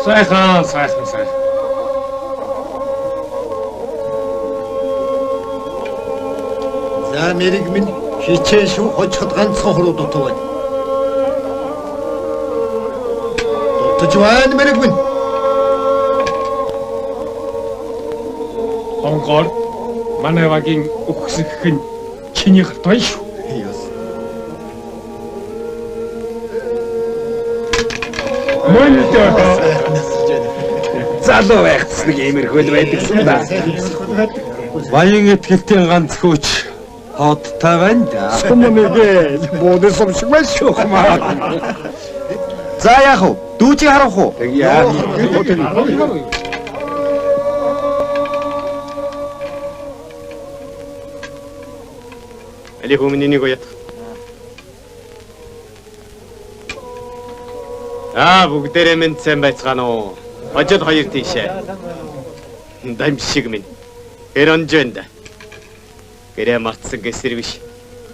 Сайхан, сайхан, сайхан. За мэрэг минь хичээн шүү хожиход ганцхан хуруу дутуу байна. Дутаж байна мэрэг минь. Онгоор манай багийн үхсэх нь чиний гарт байна шүү. Ёс. Мөн дөө. Залуу байх нэг иймэрхүү л байдагсан да. Баян итгэлтийн ганц хөөч хоттой байна да. Сум мэгээ бууны сум шиг байна шүү хмаа. За яах вэ? Дүүжийг харах уу? Яа. Али хүмүүний нэг уят. Аа бүгдээрээ минь сайн байцгаана уу? Хожид хоёр тийшээ. Дамжиг минь. Тэр онжонд. Гэрээ мартсан гэсэр биш.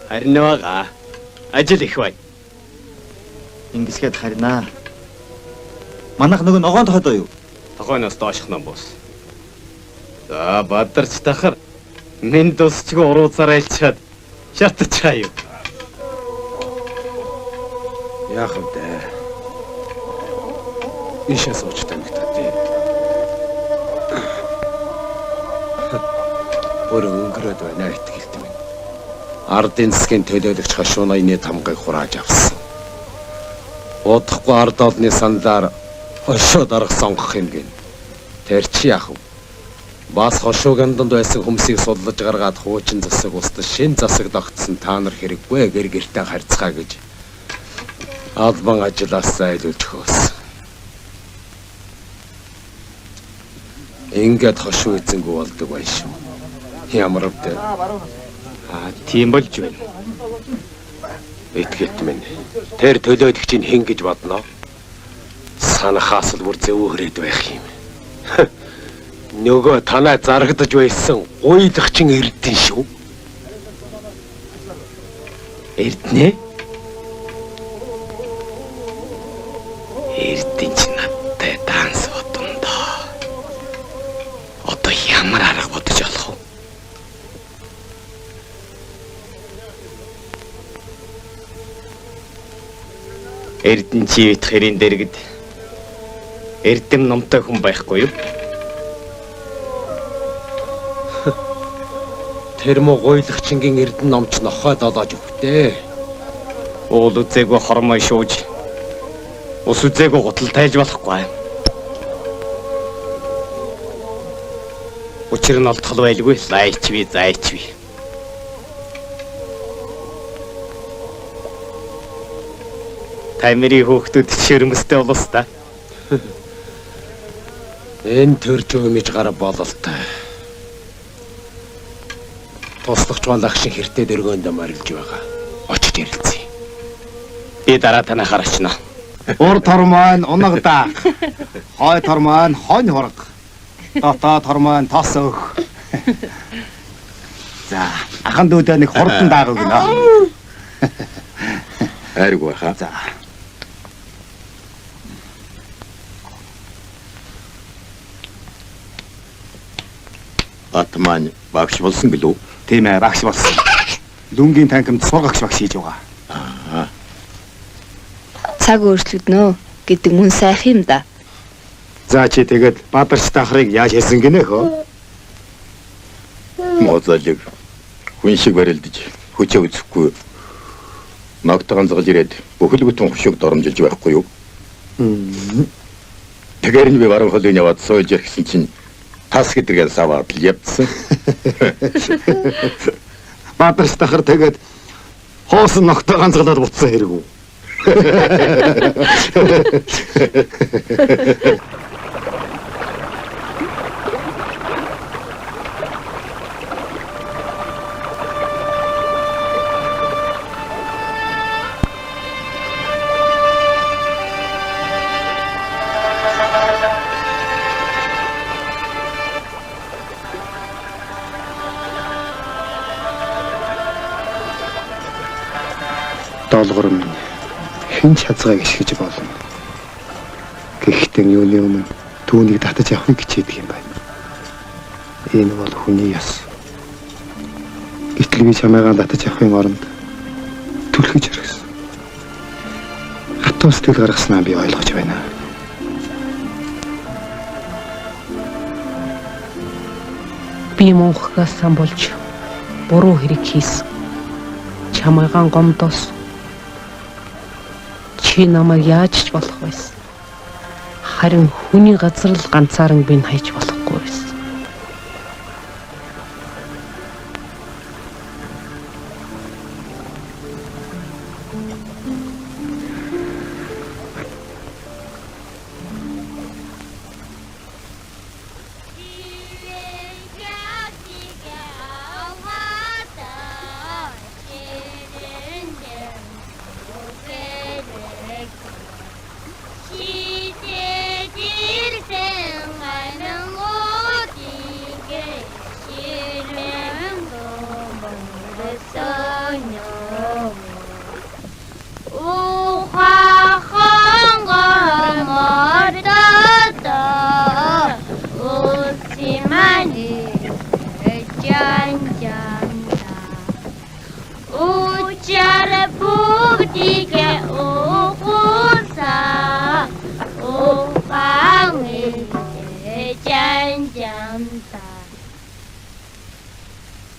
Харин байгаа. Ажил их байна. Ингэсгээд харина. Манайх нөгөө ногоон тохойдоо юу? Тохойноос доошх ном бус. За бадарч тахар. Минь тусчгүй урууцаар айлчаад шатчихаа юу? Яах вэ дээ? Ийшээ сууж тамигтаад тий. Өөр өнгөрөөд байна итгэлт минь. Ардын засгийн төлөөлөгч хашуу ноёны тамгыг хурааж авсан. Удахгүй ард олны саналаар хошуу дарга сонгох юм гин. Тэр чи яах вэ? Бас хошууг анданд байсан хүмүүсийг судлаж гаргаад хуучин засаг устж шин засаг тогтсон та нар хэрэггүй гэр гэртээ харьцгаа гэж албан ажлаас зайлуулж хөөсөн. Ингээд хошуу эзэнгүй болдог байх шүү. Ямар өвдөө. Аа тийм болж байна. Итгэлт минь. Тэр төлөөлөгчийг хэн гэж бодно? Санахаас л бүр зөөвхрээд байх юм. Нөгөө танаа зарагдаж байсан гуйлагчин эрдэн шүү. Эрдэнэ? Эрдэн чи надтай данс бодондоо. Одоо ямар арга бодож болох вэ? Эрдэн чи бит хэрийн дэргэд эрдэм номтой хүн байхгүй юу? Тэр муу гуйлагчингийн эрдэн номч нохой долоож өгтөө. Уул үзээгүй хормой шууж ус үзээгүй гутал тайлж болохгүй. Учир нь олдхол байлгүй лайчви зайчви. Тамирын хүүхдүүд ширмэстэй улс та. Энэ төрж өмж гар бололтой. Туслахч балах шиг хэртэ дөргөөндөө морилж байгаа. Очиж ярилцъя. Би дараа танахаар очино. Ур тор маань унаг даах. Хой тор маань хонь хураг. Дотоо тор маань тос өөх. За, ахан дүүдээ нэг хурдан дааг өгнө. Айргүй хаа. За. Бат маань багш болсон гэлүү? Тийм ээ, багш болсон. Лүнгийн танхимд сургагч багш хийж байгаа. Аа. Цаг өөрчлөгднө гэдэг мөн сайхан юм да. За чи тэгээд Бадарч дахрыг яаж хэлсэн гинэ хөө? Мозолыг хүн шиг барилдаж хүчээ үзэхгүй. Ногтоо ганцгалж ирээд бүхэл бүтэн хушиг доромжилж байхгүй юу? Тэгэхээр нь би баруун холын яваад сууж ирсэн чинь тас гэдэргээр саваад л явдсан. Бадарч дахар тэгээд хоосон ногтоо ганцгалаад буцсан хэрэг үү? Долгор минь хэн ч хязгааг ишгэж болно. Гэхдээ юуны өмнө түүнийг татаж авахыг хичээдэг юм байна. Энэ бол хүний ёс. Гэтэл би чамайгаа татаж авахын оронд түлхэж орхисон. Хатуу сэтгэл гаргаснаа би ойлгож байна. Би мунхгаас сан болж буруу хэрэг хийсэн. Чамайгаан гомдоос. Чи намайг яаж ч болох байсан. Харин хүний газар л ганцааран би хайж болохгүй байсан.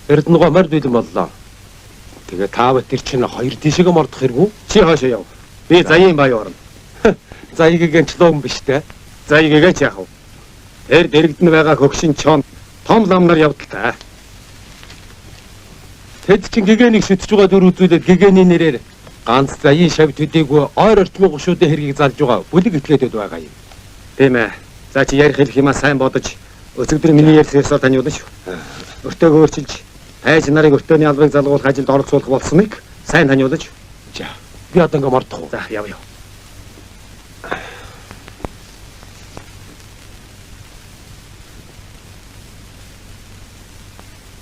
Эрдэнэгоо морь бэлэн боллоо. Тэгээ таав тэр чинь хоёр тишээгээ мордох хэрэгүү. Чи хаашаа яв? Би заяын бай орно. Заяагийн чулуун биш те. Заяагаа ч яах вэ? Тэр дэрэгдэн байгаа хөгшин чон том ламнар явдал та. Тэд чинь гэгэнийг шүтж байгаа дүр үзүүлээд гэгэний нэрээр ганц заяын шав төдийгүй ойр орчмын гушуудын хэргийг залж байгаа бүлэг этгээдэд байгаа юм. Тийм ээ. За чи ярих хэлэх юмаа сайн бодож өчигдөр миний ярьсан ёсоор таниулна шүү. Өртөөгөө өөрчилж хайж нарыг өртөөний албыг залгуулах ажилд оролцуулах болсныг сайн таниулж. За би одоо ингээ мордох уу? За яв яв.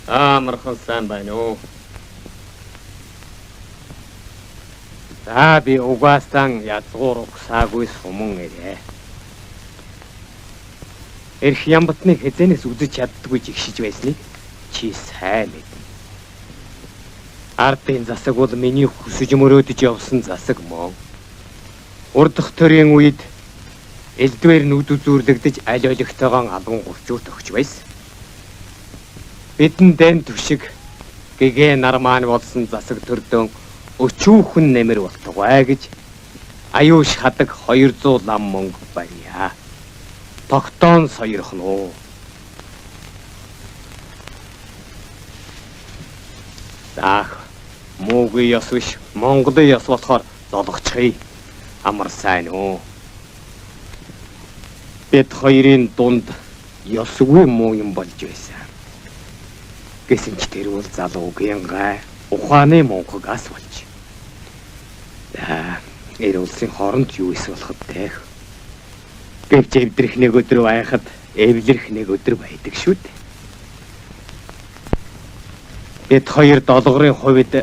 Амархан сайн байна уу? За би угаасан язгуур угсаагүй суман ирээ. Эрх ямбатныг хэзээнээс үзэж чаддгүй жигшиж байсныг чи сайн мэднэ. Ардын засаг бол миний хүсэж мөрөөдөж явсан засаг мөн. Урдах төрийн үед элдвэр нүд үзүүрлэгдэж аль олигтойгоон албан гурчуу төгч байсан. Бидэн дэм түшиг гэгээ нар маань болсон засаг төрдөн өчүүхэн нэмэр болтугай гэж аюуш хадаг 200 лам мөнгө барья. Тогтоон соёрхно уу. Заах муугүй ёс биш Монголын ёс болохоор золгочихъя. Амар сайн уу. Бид хоёрын дунд ёсгүй муу юм болж байсан. Гэсэн ч тэр бол залуугийн гай ухааны мунхагаас болж. За эр улсын хооронд юу эс болоход тех. Гэвч эвдрэх нэг өдөр байхад эвлэрэх нэг өдөр байдаг шүү дээ. Бид хоёр долгорын хувьд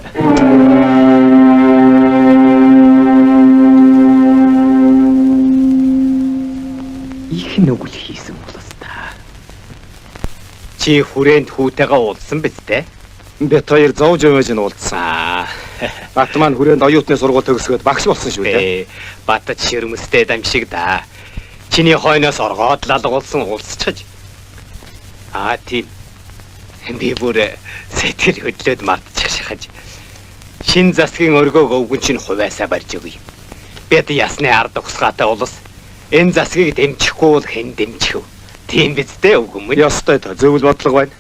их нүгэл хийсэн улс та. Чи хүрээнд хүүтэйгээ уулзсан биз дээ? Бид хоёр зовж явж нь уулзсан. Бат маань хүрээнд оюутны сургууль төгсгөөд багш болсон шүү дээ. Батад ширмэстэй дамшиг да. Чиний хойноос оргоод лалгуулсан уулзчихаж. Аа тийм. Би бүр сэтгэл хөдлөөд мартчих шахаж. Шин засгийн өргөөг өвгөн чинь хувиасаа барьж өгье. Бид ясны ард угсгаатай улс энэ засгийг дэмжихгүй бол хэн дэмжих вэ? Тийм биз дээ өвгөн минь. Ёстой та зөвл бодлого байна.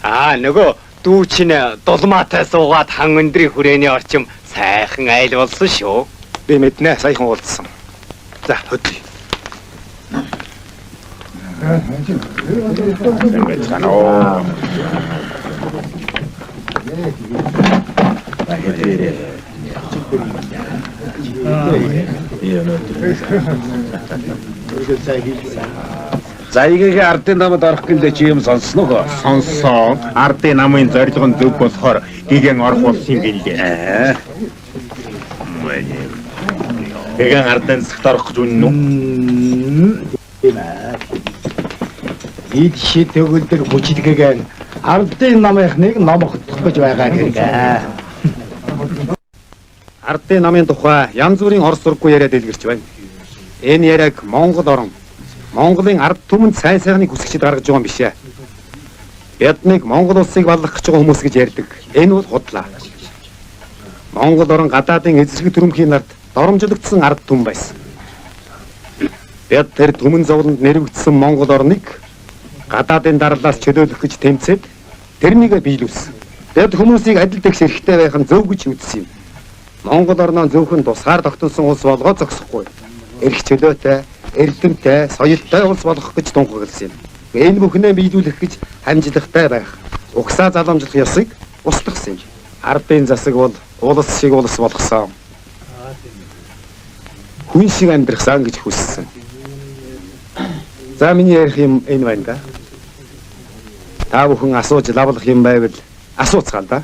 Аа нөгөө дүү чинь дулмаатай суугаад хан өндрийн хүрээний орчим сайхан айл болсон шүү. Би мэднэ саяхан уулзсан. За хөдлөе. Сайн байцгаана уу. Заяагийн ардын намд орох гэлээ чи юм сонссон уу? Сонссон. Ардын намын зорилго нь зөв болохоор гигэн орох болсон юм гэлээ. Гигэн ардын засагт орох гэж үнэн үү? Тийм ээ. Эд шид төгөлдөр хүчилгээгээр ардын намынхныг номгодох гэж байгаа хэрэг. Ардын намын тухай янз бүрийн орос сурггүй яриа дэлгэрч байна. Энэ яриаг Монгол орон, Монголын ард түмэнд сайн сайхныг хүсгчид гаргаж байгаа юм биш ээ. Биднийг Монгол улсыг баллах гэж байгаа хүмүүс гэж ярьдаг. Энэ бол худлаа. Монгол орон гадаадын эзэлхэг төрөмхийн нарт доромжлогдсон ард түмэн байсан. Бид тэр түмэн зовлонд нэрвэгдсэн Монгол орныг гадаадын дарлаас чөлөөлөх гэж тэмцээд тэрнийг биелүүлсэн. Бид хүмүүсийг адил тэгш эрхтэй байх нь зөв гэж үзсэн юм. Монгол орноо зөвхөн тусгаар тогтносон улс болгоо зогсохгүй. Эрх чөлөөтэй, эрдэмтэй, соёлтой улс болгох гэж тунхагласан юм. Энэ бүхнээ биелүүлэх гэж хамжлагтай байх, угсаа залгамжлах ёсыг устгасан юм. Ардын засаг бол улс шиг улс болгосон. Хүн шиг амьдрахсан гэж хүссэн. За миний ярих юм энэ байна да. Та бүхэн асууж лавлах юм байвал асууцгаал да.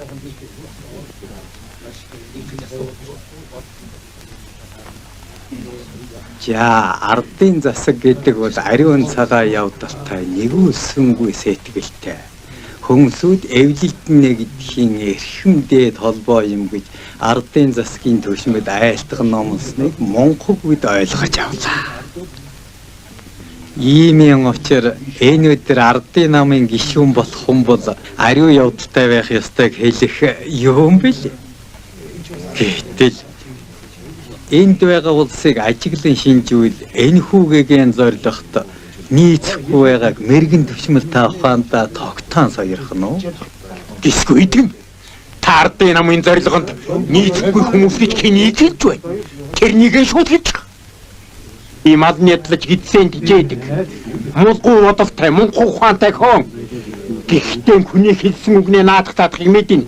За ардын засаг гэдэг бол ариун цагаан явдалтай нэгүүлсэнгүй сэтгэлтэй хүмүүсүүд эвлэлдэнэ гэдгийн эрхэм дээд холбоо юм гэж ардын засгийн түвшмэд айлтган номлосныг мунхаг бид ойлгож авлаа. Иймийн учир энэ өдөр ардын намын гишүүн болох хүн бол ариун явдалтай байх ёстойг хэлэх юм бэл. Гэтэл энд байгаа улсыг ажиглан шинжүүл энэхүүгээгийн зорилгот нийцэхгүй байгааг мэрэгэн төвшмөл та ухаандаа тогтоон сойрох нь уу? Гисгүй итгэн. Та ардын намын зорилгонд нийцэхгүй хүмүүс гэж хэнийг хэлж байна? Тэрнийг шууд хэлчих. Ийм алны ядлаж гидсэн тижээдэг. Мулгуу бодолтой, мунхуу ухаантай хон. Гэхдээ хүний хэлсэн үгнээ наадах таадахыг мэднэ.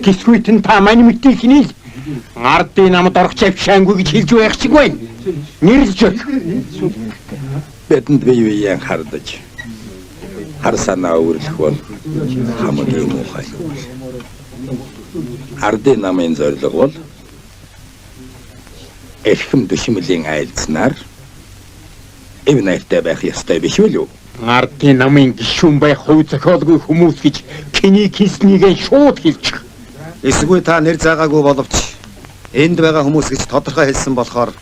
Гисгүйт нь та мань мэдтий хинээ л ардын намд орох чавшаангүй гэж хэлж байх шиг байна. Нэрлж өг. Бидэнд бие биеэн хардаж хар санаа өвөрлөх бол хамгийн муухай. Ардын намын зорилго бол эрхэм төшмөлийн айлдснаар эв найртай байх ёстой биш үү лүү? Ардын намын гишүүн байх хувь зохиолгүй хүмүүс гэж хэнийг хийснийгээ шууд хэлчих. Эсвэл та нэр заагаагүй боловч энд байгаа хүмүүс гэж тодорхой хэлсэн болохоор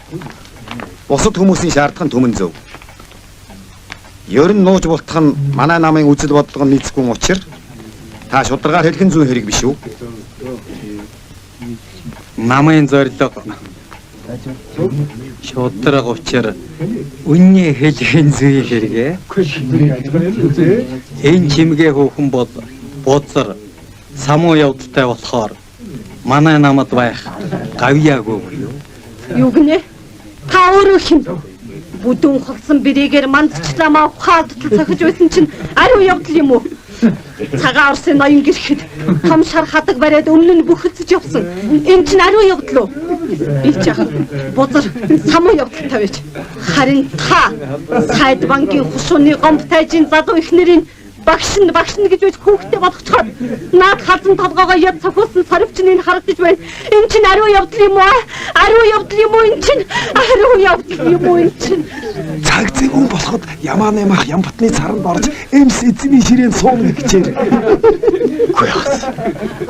бусад хүмүүсийн шаардах нь түмэн зөв. Ер нь нууж бултах нь манай намын үзэл бодлого нь нийцэхгүй учир та шударгаар хэлэх нь зүйн хэрэг биш үү? Намын зорилго шударга учир үнний хэлэх нь зүйн хэрэг ээ. Энэ чимгээ хүүхэн бол бузар самуу явдалтай болохоор манай намд байх гавьяагүй буюу. Юу гинэ? Та өөрөө хэн? Бүдүүн холсон бэрээгээр мандчламаа ухаалтал цохиж байсан чинь ариун явдал юм уу? Цагаан орсын ноён гэрхэд том шар хадаг бариад өмнө нь бүхэлдэж явсан. Энэ чинь ариун явдал уу? Би ч яах бузар самуу явдалтай байж. Харин та сайд банкын хушууны гомб тайжийн залуу эхнэрийн багш нь багш нь гэж байж хүүхдээ болгочхоод наад халзан толгоогоо яд цохиулсан сорвч нь харагдаж байна. Энэ чинь ариун явдал юм уу? Ариун явдал юм уу энэ чинь? Ариун явдал юм уу энэ чинь? Цаг зэвүүн болоход Ямааны мах Ямбатны царанд орж эмс эзний ширээнд сууна гэжээ. Үгүй яас.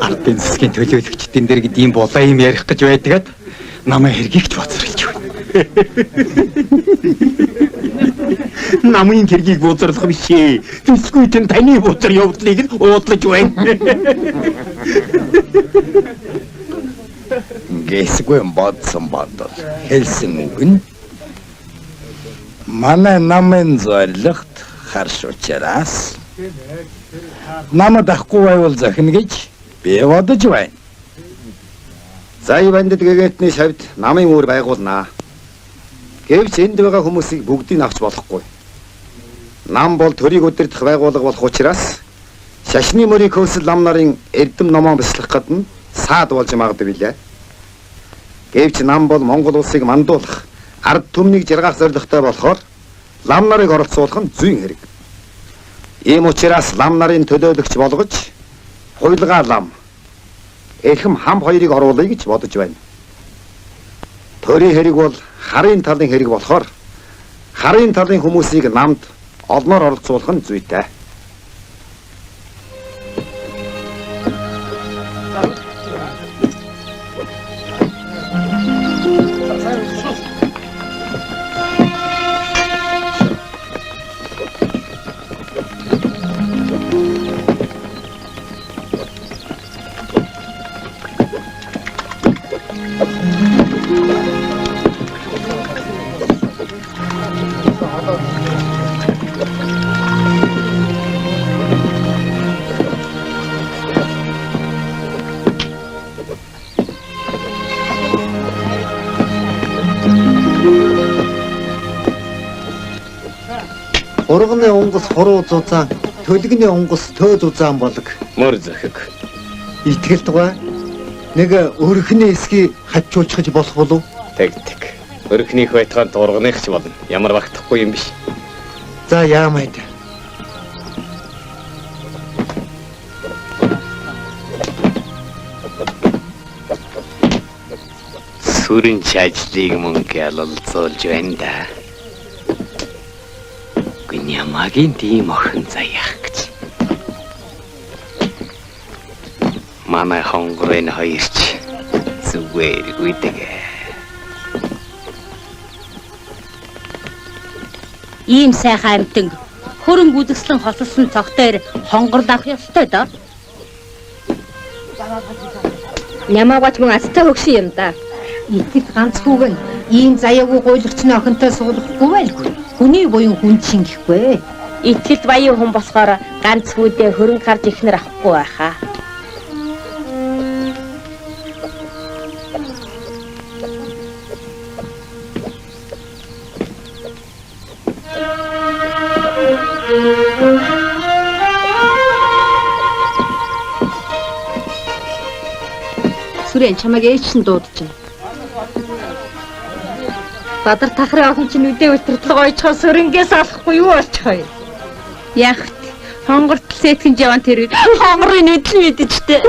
Ардын засгийн төлөөлөгчдийн дээр гэд ийм булаа юм ярих гэж байдгаад намайг хэргийг ч бозруулж байна. Намын хэргийг бузарлах биш ээ. Тэсгүйт нь таны бузар явдлыг нь уудлаж байна. Гэсгүй бодсон бодол хэлсэн үг нь манай намын зорилгот харш учраас намд ахгүй байвал зохино гэж би бодож байна. За бандит гэгээтний шавьд намын үүр байгуулнаа. Гэвч энд байгаа хүмүүсийг бүгдийг авч болохгүй. Нам бол төрийг удирдах байгууллага болох учраас шашны мөрийг хөөсөл лам нарын эрдэм номоо бяцлах гадна саад болж магадгүй билээ. Гэвч нам бол Монгол улсыг мандуулах, ард түмнийг жаргах зорилготой болохоор лам нарыг оролцуулах нь зүйн хэрэг. Ийм учраас лам нарын төлөөлөгч болгож хуйлгаа лам, эрхэм хам хоёрыг оруулъя гэж бодож байна. Төрийн хэрэг бол харын талын хэрэг болохоор Харын талын хүмүүсийг намд олноор оролцуулах нь зүйтэй. Урганы унгас хуруу зузаан, төлгөний унгас төө зузаан болог. Мөр зөхөг. Итгэл тугай. Нэг өрхний эсхий хачуулчихж болох болов? Тэг тэг. Өрхнийх байтугай дургных ч болно. Ямар багтахгүй юм биш. За яамайд. Сүрэн чажлыг мөнгө ялалзуулж байна да. Нямагийн тийм охин заяах гэж. Манай хонгорын хоёрч зүгээр гүйдэг. Ийм сайхан амьтан хөрөнгө үзэсгэлэн хосолсон цогтойр хонгорлох ёстой доо. Нямаагач мөн азтай хөгшин юм да. Итгэл ганц хүүг нь ийм заяагүй гуйлагчны охинтой суулгахгүй байлгүй. Хүний буян хүн чин гэхгүй. Итгэлд баян хүн болохоор ганц хүүдээ хөрөнгө харж ихнэр авахгүй байхаа. Сүрэн чамайг ээж чинь дуудаж байна. Бадар тахрын охин чинь үдээ өтөртлөг ойчхоо сүрэнгээс алахгүй юу болчих вэ? Яах вэ? Хонгортол сэтгэн яван тэр хонгорын нүдэл мэдчихтэй.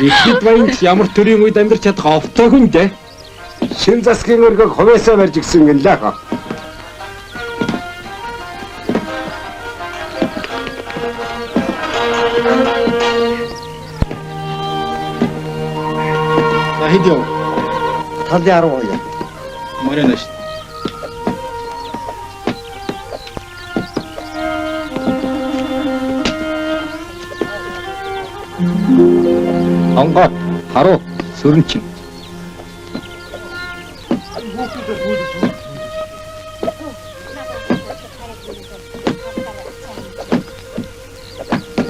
Ихэд баянч ямар төрийн үед амьдарч чадах овтой хүн дээ. Шин засгийн өргөг хувьяасаа барьж гисэн гэнлээ. За хэд яв? Талын 12. Морин ш. Онгоо, харуу, сүрэнчин.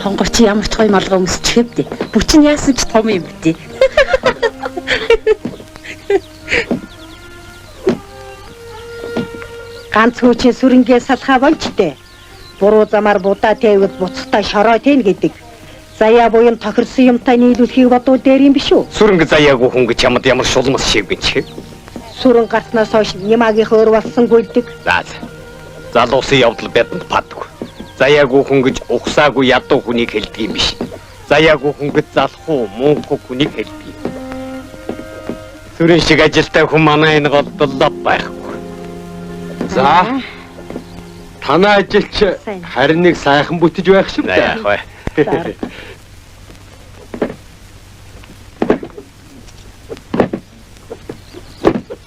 Хонгор чи ямар ч гоё малгай өмсчихэв дээ. Бүчин яасан ч том юм битээ. Ганц хүү чинь сүрэнгээ салхаа болж дээ. Буруу замаар будаа тээвэл буцахтаа шороо тээн гэдэг. Заяа буян тохирсон юмтай нийлүүлэхийг бодвол дээр юм биш үү? Сүрэнг заяагүй хүн гэж чамд ямар шулмас шиг гинч. Сүрэн гарснаас хойш нямаагийнх өөр болсон гүйлдэг. За. Залуусын явдал бидэнд падгүй. Заяагүй хүн гэж ухсаагүй ядуу хүнийг хэлдэг юм биш. Заяагүй хүн гэж залхуу мунхаг хүнийг хэлдэг юм. Сүрэн шиг ажилтай хүн манай энэ голдоллоо байхгүй. За. Танай ажилч харин нэг сайхан бүтэж байх шиг За яах вэ?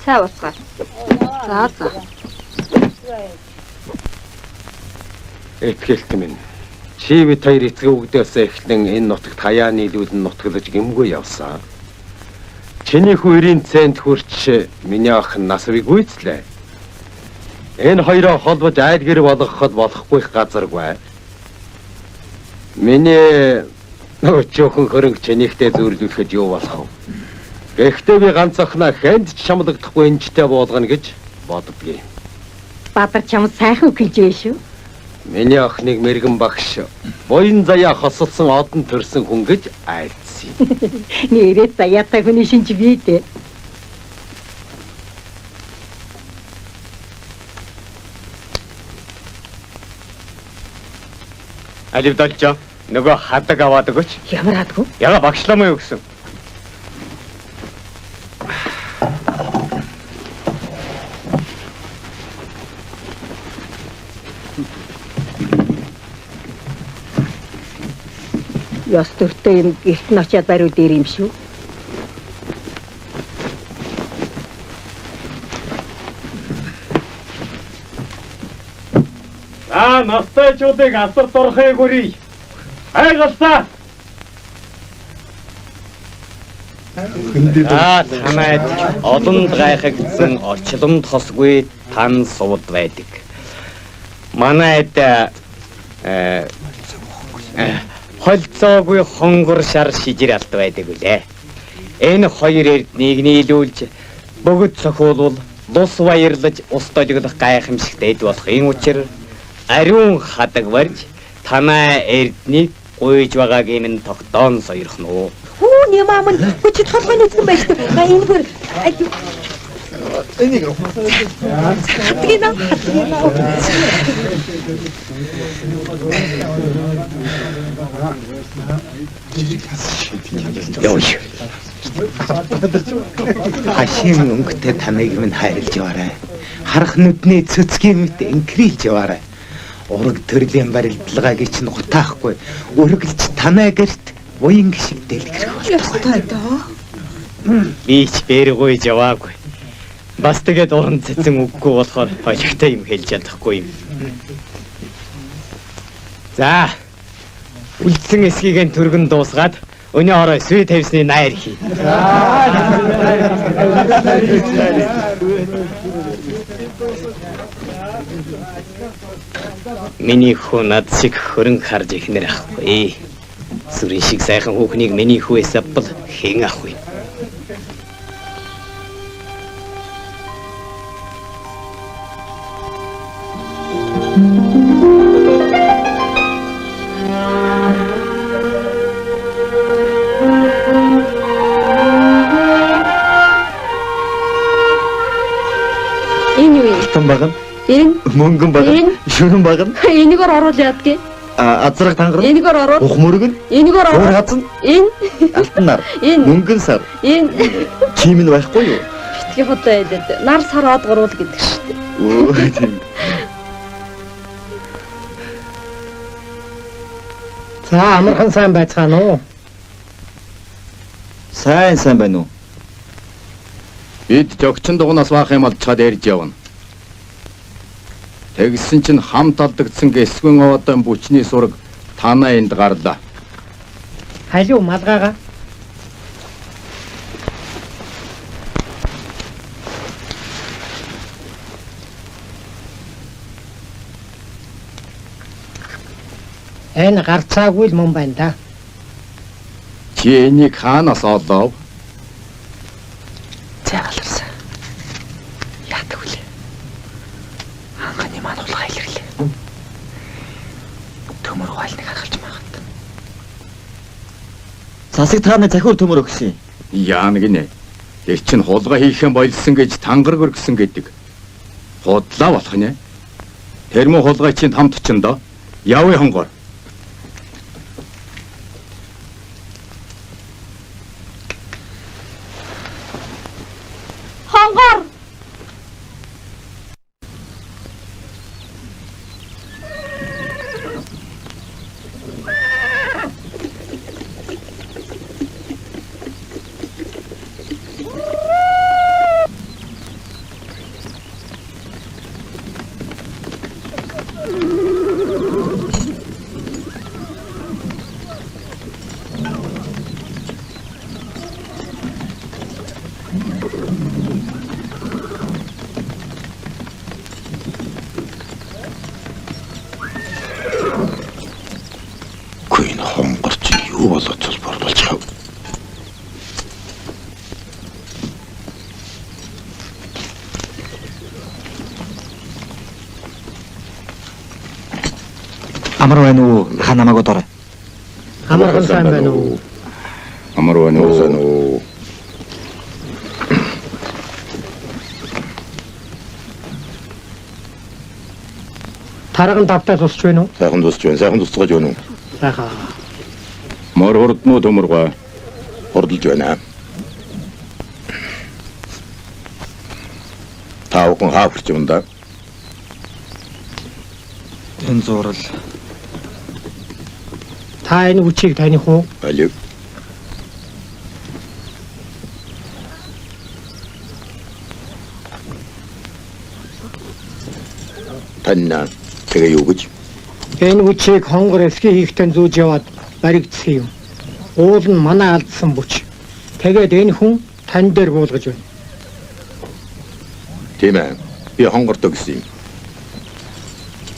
Цай уцгаа. За за. Итгэлт минь. Чи бид хоёр эцэг өвгдөөс эхлэн энэ нутагт хаяа нийлүүлэн нутаглаж гэмгүй явсан. Чиний хүү эрийн цэнд хүрч миний охин насвыг гүйцлээ. Энэ хоёроо холбож айл гэр болгоход болохгүй газаргүй. Миний өчөөхөн хөрөнгө чинийхтэй зөөрлүүлэхэд юу болох вэ? Гэхдээ би ганц охиноо хэнд ч шамлагдахгүй энэжтэй буулгана гэж боддгийг. Бадар чам сайхан үхэлж байна шүү. Миний охиныг мэрэгэн багш буян заяа хосолсон одон төрсөн хүн гэж айлдсан юм. Нэрээ заяатай хүний шинж бий дээ. Алив должоо нөгөө хадаг аваад өгөөч. Ямар хадгүй? Яга багшламаа юу гэсэн. Ёс төртэй юм гэрт нь очиад бариу дээр юм шүү. За настайчуудыг асар дурхыг үрий. Айгалсаа. За танайд олонд гайхагдсан орчлонд хосгүй тан сувд байдаг. Манайд холцоогүй хонгор шар шижир алт байдаг үлээ. Энэ хоёр эрднийг нийлүүлж бөгд цохиулвал лус баярлаж ус долгилох гайхамшигтай эд болохын учир ариун хадаг барьж танай эрднийг гуйж байгааг минь тогтоон сойрхно уу. Хүү нямаа минь чи толгойн үзгэн байж тээ. А энэ бүр энийг хатгина хатгина. Яа. Хашийн өнгөтэй таныг минь хайрлаж яваарай. Харах нүдний цэцгийн мэт инкрилж яваарай. Ураг төрлийн барилдлагыг чинь гутаахгүй. Үргэлж танай гэрт буян гişиг дэлгэрэх болтугай. Доо. Би ч бэргүй яваагүй. Бас тэгээд уран цэцэн үггүй болохоор олигтой юм хэлж чадахгүй юм. За. Үлдсэн эсхийг нь түргэн дуусгаад өнөө орой сүй тавьсны найр хий. Миний хүү над шиг хөрөнгө харж ихнэр ахгүй. Сүрэн шиг сайхан хүүхнийг миний хүүээс авбал хэн авах вэ? Энэ юу юм? Алтан багна. Энэ Мөнгөн багна. Шүрэн багна. Энийгээр оруул яадгийг. Азраг тангар. Энийгээр оруул. Ух мөргөн. Энийгээр оруул. Уур хазан. Энэ Алтан нар. Энэ Мөнгөн сар. Энэ Чим нь байхгүй юу? Битгий худаа хэлээд. Нар сар од гурвал гэдэг шүү дээ. Өө тийм. За амархан сайн байцгаана уу? Сайн сайн байна уу? Бид жогчин дугнаас баах юм олцоод ярьж явна. Тэгсэн чинь хамт алдагдсан гэсгэн овоодон бүчний сураг танаа энд гарлаа. Халиу малгайгаа. Энэ гарцаагүй л мөн байна да. Чи энийг хаанаас олов? Зайгаларсан. Яадаг вүлээ? Ханганы маань хулгай илэрлээ. Төмөр ухаалныг харгалж магад. Засаг тааны захиур төмөр өгсөн. Яана гинэ. Тэр чинь хулгай хийхэн болсон гэж тангараг өргөсөн гэдэг. Худлаа болох нэ. Тэр мөн хулгай чинь хамт чинь доо. Явъя хонгор. Хонгор. Үгүй энэ хонгор чинь юу болоод цолбор болчихов. Амар байна уу? Ха намайг одоорой. Амархан сайн байна уу? Амар байна уу? Тарган давтаа тусч байна уу? Сайхан тусч байна. Сайхан тусгаж байна уу? Сайхан. Мор хурднуу төмөргөө хурдалж байна. Та бүхэн хаа хүрч юм да? Энэ зурал Та энэ хүчийг таних уу? Алив. Таньна тэгээ юу гэж? Энэ хүчийг хонгор эсхий хийхдээ зүүж яваад баригдсан юм. Уул нь манай алдсан бүч. Тэгээд энэ хүн тань дээр буулгаж байна. Тийм ээ. Би хонгордог гэсэн юм.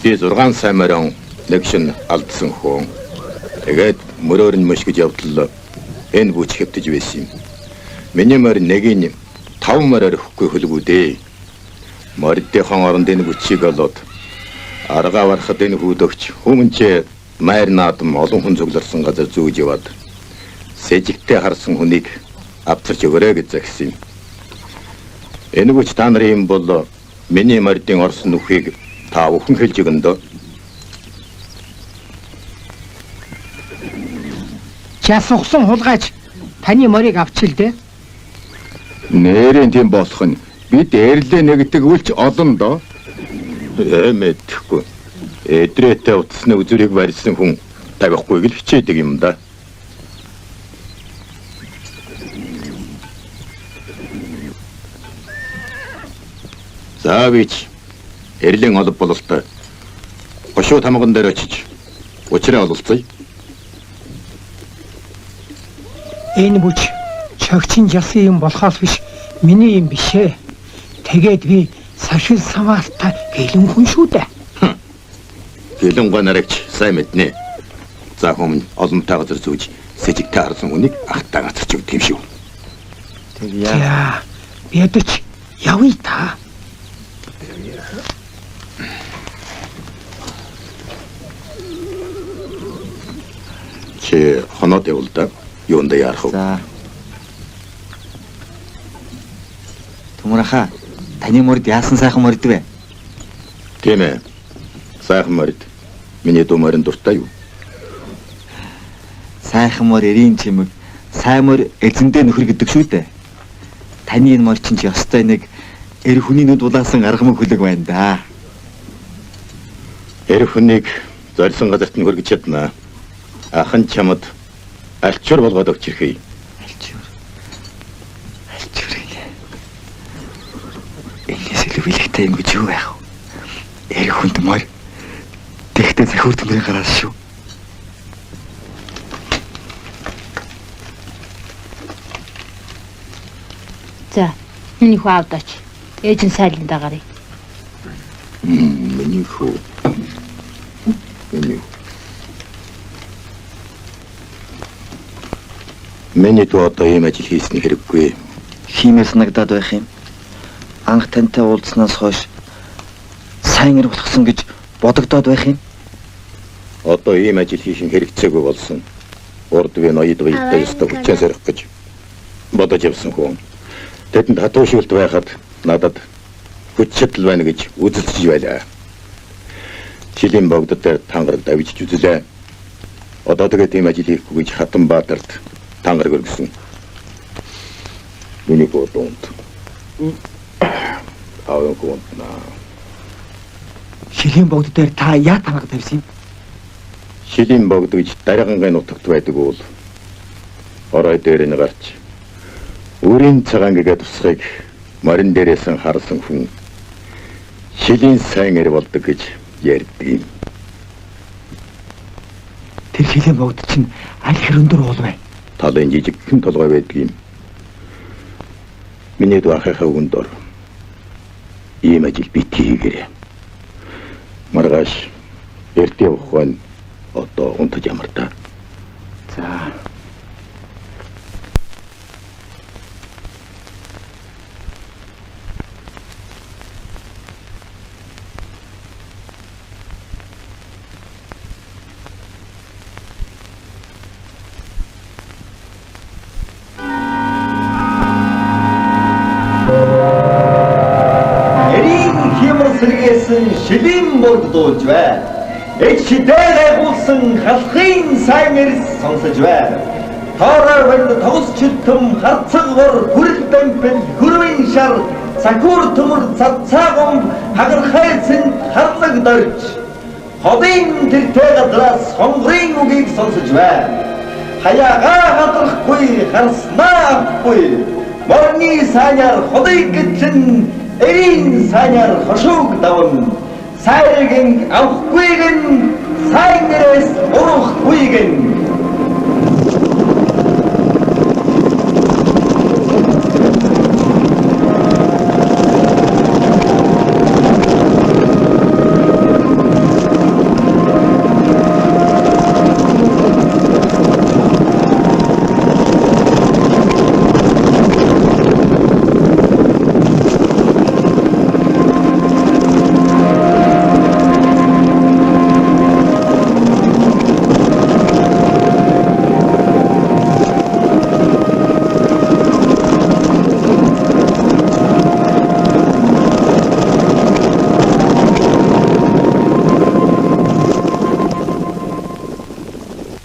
Би 6 сайн морин нэг шин алдсан хүн. Тэгээд мөрөөр нь мөшгөж явдал энэ бүч хэвтэж байсан юм. Миний морь нэгийн 5 морь орхихгүй хөлгүү дээ. Морьдынхон оронд энэ бүчийг олоод аргаа барахад энэ хүүдөгч хүмүүнчээ майр наадам олон хүн цугларсан газар зүүж яваад сэжигтэй харсан хүнийг авчирч өгөөрэй гэж загсан юм. Энэ бүч та нарын юм бол миний морьдын орсон нүхийг та бүхэн хэлж өгнө дөө. Жас ухсан хулгайч таны морийг авчил дээ. Нэрийн тийм болох нь бид эрлээ нэгдэг үлч олон доо. Мэдэхгүй. Эдрээтэй утасны үзүүрийг барьсан хүн тавихгүй л хичээдэг юм да. За бич эрлийн олов бололтой. Хошуу тамган дээр очиж учраа ололцъё. Энэ бүч чогчин жасын юм болохоос биш миний юм биш ээ. Тэгээд би сашил самаартай гэлэн хүн шүү дээ. Гэлэн гонорогч сайн мэднэ. За хүмүүн олонтой газар зүүж сэжигтэй харсан хүнийг ахтаа гацарч өгдөг юм шүү. За ядаж явъя та. Чи хоноод явуул да. Юунда яарах вэ? За. Төмөр ахаа, таны морьд яасан сайхан морьд вэ? Тийм ээ. Сайхан морьд. Миний дүү морин дуртай юу? Сайхан морь эрийн чимэг, сайн морь эзэндээ нөхөр гэдэг шүү дээ. Таны энэ морь чинь ч ёстой нэг эр хүний нүд булаасан аргамаг хөлөг байна да. Эр хүнийг зорьсон газарт нь хүргэж чадна. Ахан чамд альчуур болгоод өгч ирэхэй. Альчуур. Альчуур гинэ. Энэс илүү бэлэгтэй юм гэж юу байх вэ? Эр хүнд морь. Тэгтээ захиур төмрийн гараас шүү. За, миний хүү аавдаач. Ээж нь сайлан дагарыг. Миний хүү. Миний. Миний дүү одоо ийм ажил хийсний хэрэггүй. Хиймээр санагдаад байх юм. Анх тантай уулзсанаас хойш сайн эр болохсон гэж бодогдоод байх юм. Одоо ийм ажил хийх хэрэгцээгүй болсон. Урд би ноёд баяртай ёстой хүчээ сорих гэж бодож явсан хүн. Тэдэнд хатуу шүүлт байхад надад хүч чадал байна гэж үзэлцэж байлаа. Жилийн богдод дээр тангараг давжиж үзлээ. Одоо тэгээд ийм ажил хийхгүй гэж Хатан Баатарт тангараг өргөсөн. Миний бодонд. Аавын хүнтнаа. Шилийн богд дээр та яа тангараг тавьсан юм? Шилийн богд гэж даргангийн нутагт байдаг уул. Орой дээр нь гарч үрийн цагаан гэгээ тусахыг морин дээрээс харсан хүн шилийн сайн эр болдог гэж ярьдаг юм. Тэр шилийн богд чинь аль хэр өндөр уул вэ? Талын жижигхэн толгой байдаг юм. Миний дүү ахынхаа үгэнд ор. Ийм ажил битгий хийгээрэй. Маргааш эрт явах байна. Одоо унтаж амар та. За. Шилийн морд дууж бай. Эч хідээ гайхуулсан халахын сайн эрс сонсож бай. Тоорой банд тогс чилтэм харцаг бор хүрэл дампил хөрвийн шар сакур төмөр цацаагом хагархай цэнд харлаг дорж. Холын тэртэй газраас хонгорын үгийг сонсож байна. Хаяагаа хадрахгүй, харснаа авахгүй. Морины сайнаар холыг гэтлэн, эрийн сайнаар хошууг давна. Сайрыг авахгүйг нь сайн нэрээс урахгүйг нь.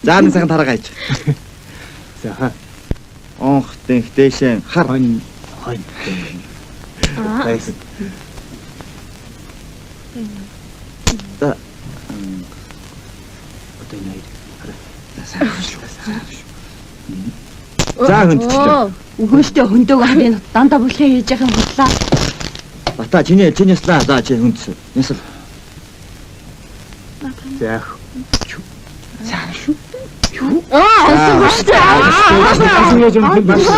За нэг сайхан тараа гайж. За. Онх дэнх дээшээ хар. Хонь хонь. Байсан. За. Одоо энэ хоёр. За сайн шүү. За хөндчихлөө. Үгүй шүү дээ хөндөг ахын дандаа бүлгээ хийж байгаа юм хутлаа. Бата чиний чиний яслаа. За чи хүндс. Ясал. За. За шүү. Аа, онсон шүү дээ.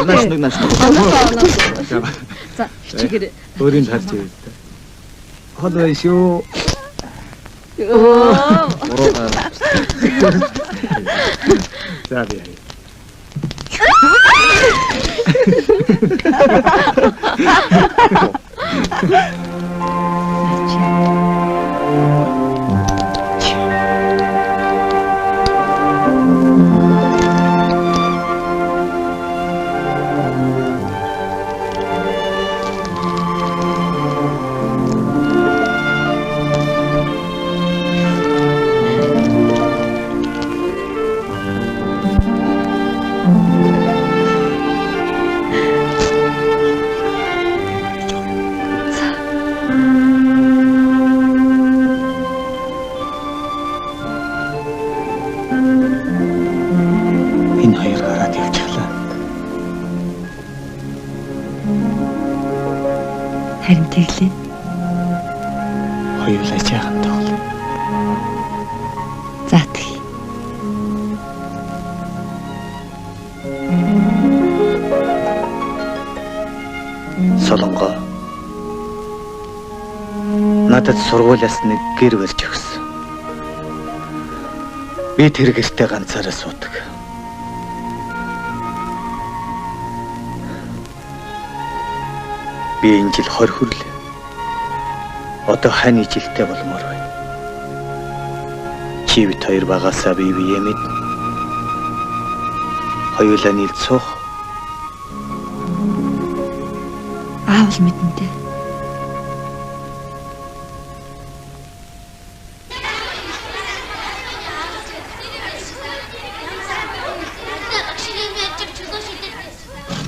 Нааш нэг нааш. За, хичээгээр. Өөрийн харж ивэл та. Хол бай шүү. Өө. За би харъя. Энэ хоёр гараад явчихлаа. Харин тэглээ. Хоёулаа жаахан тоглоё. За тэгье. Солонгоо. Надад сургуулиас нэг гэр барьж өгсөн. Би тэр гэртээ ганцаараа суудаг. Би энэ жил 20 хүрлээ. Одоо хань ижилтэй болмоор байна. Чи бит хоёр багасаа бие биеэ мэднэ. Хоёулаа нийлж суух. Аавал мэднэ дээ.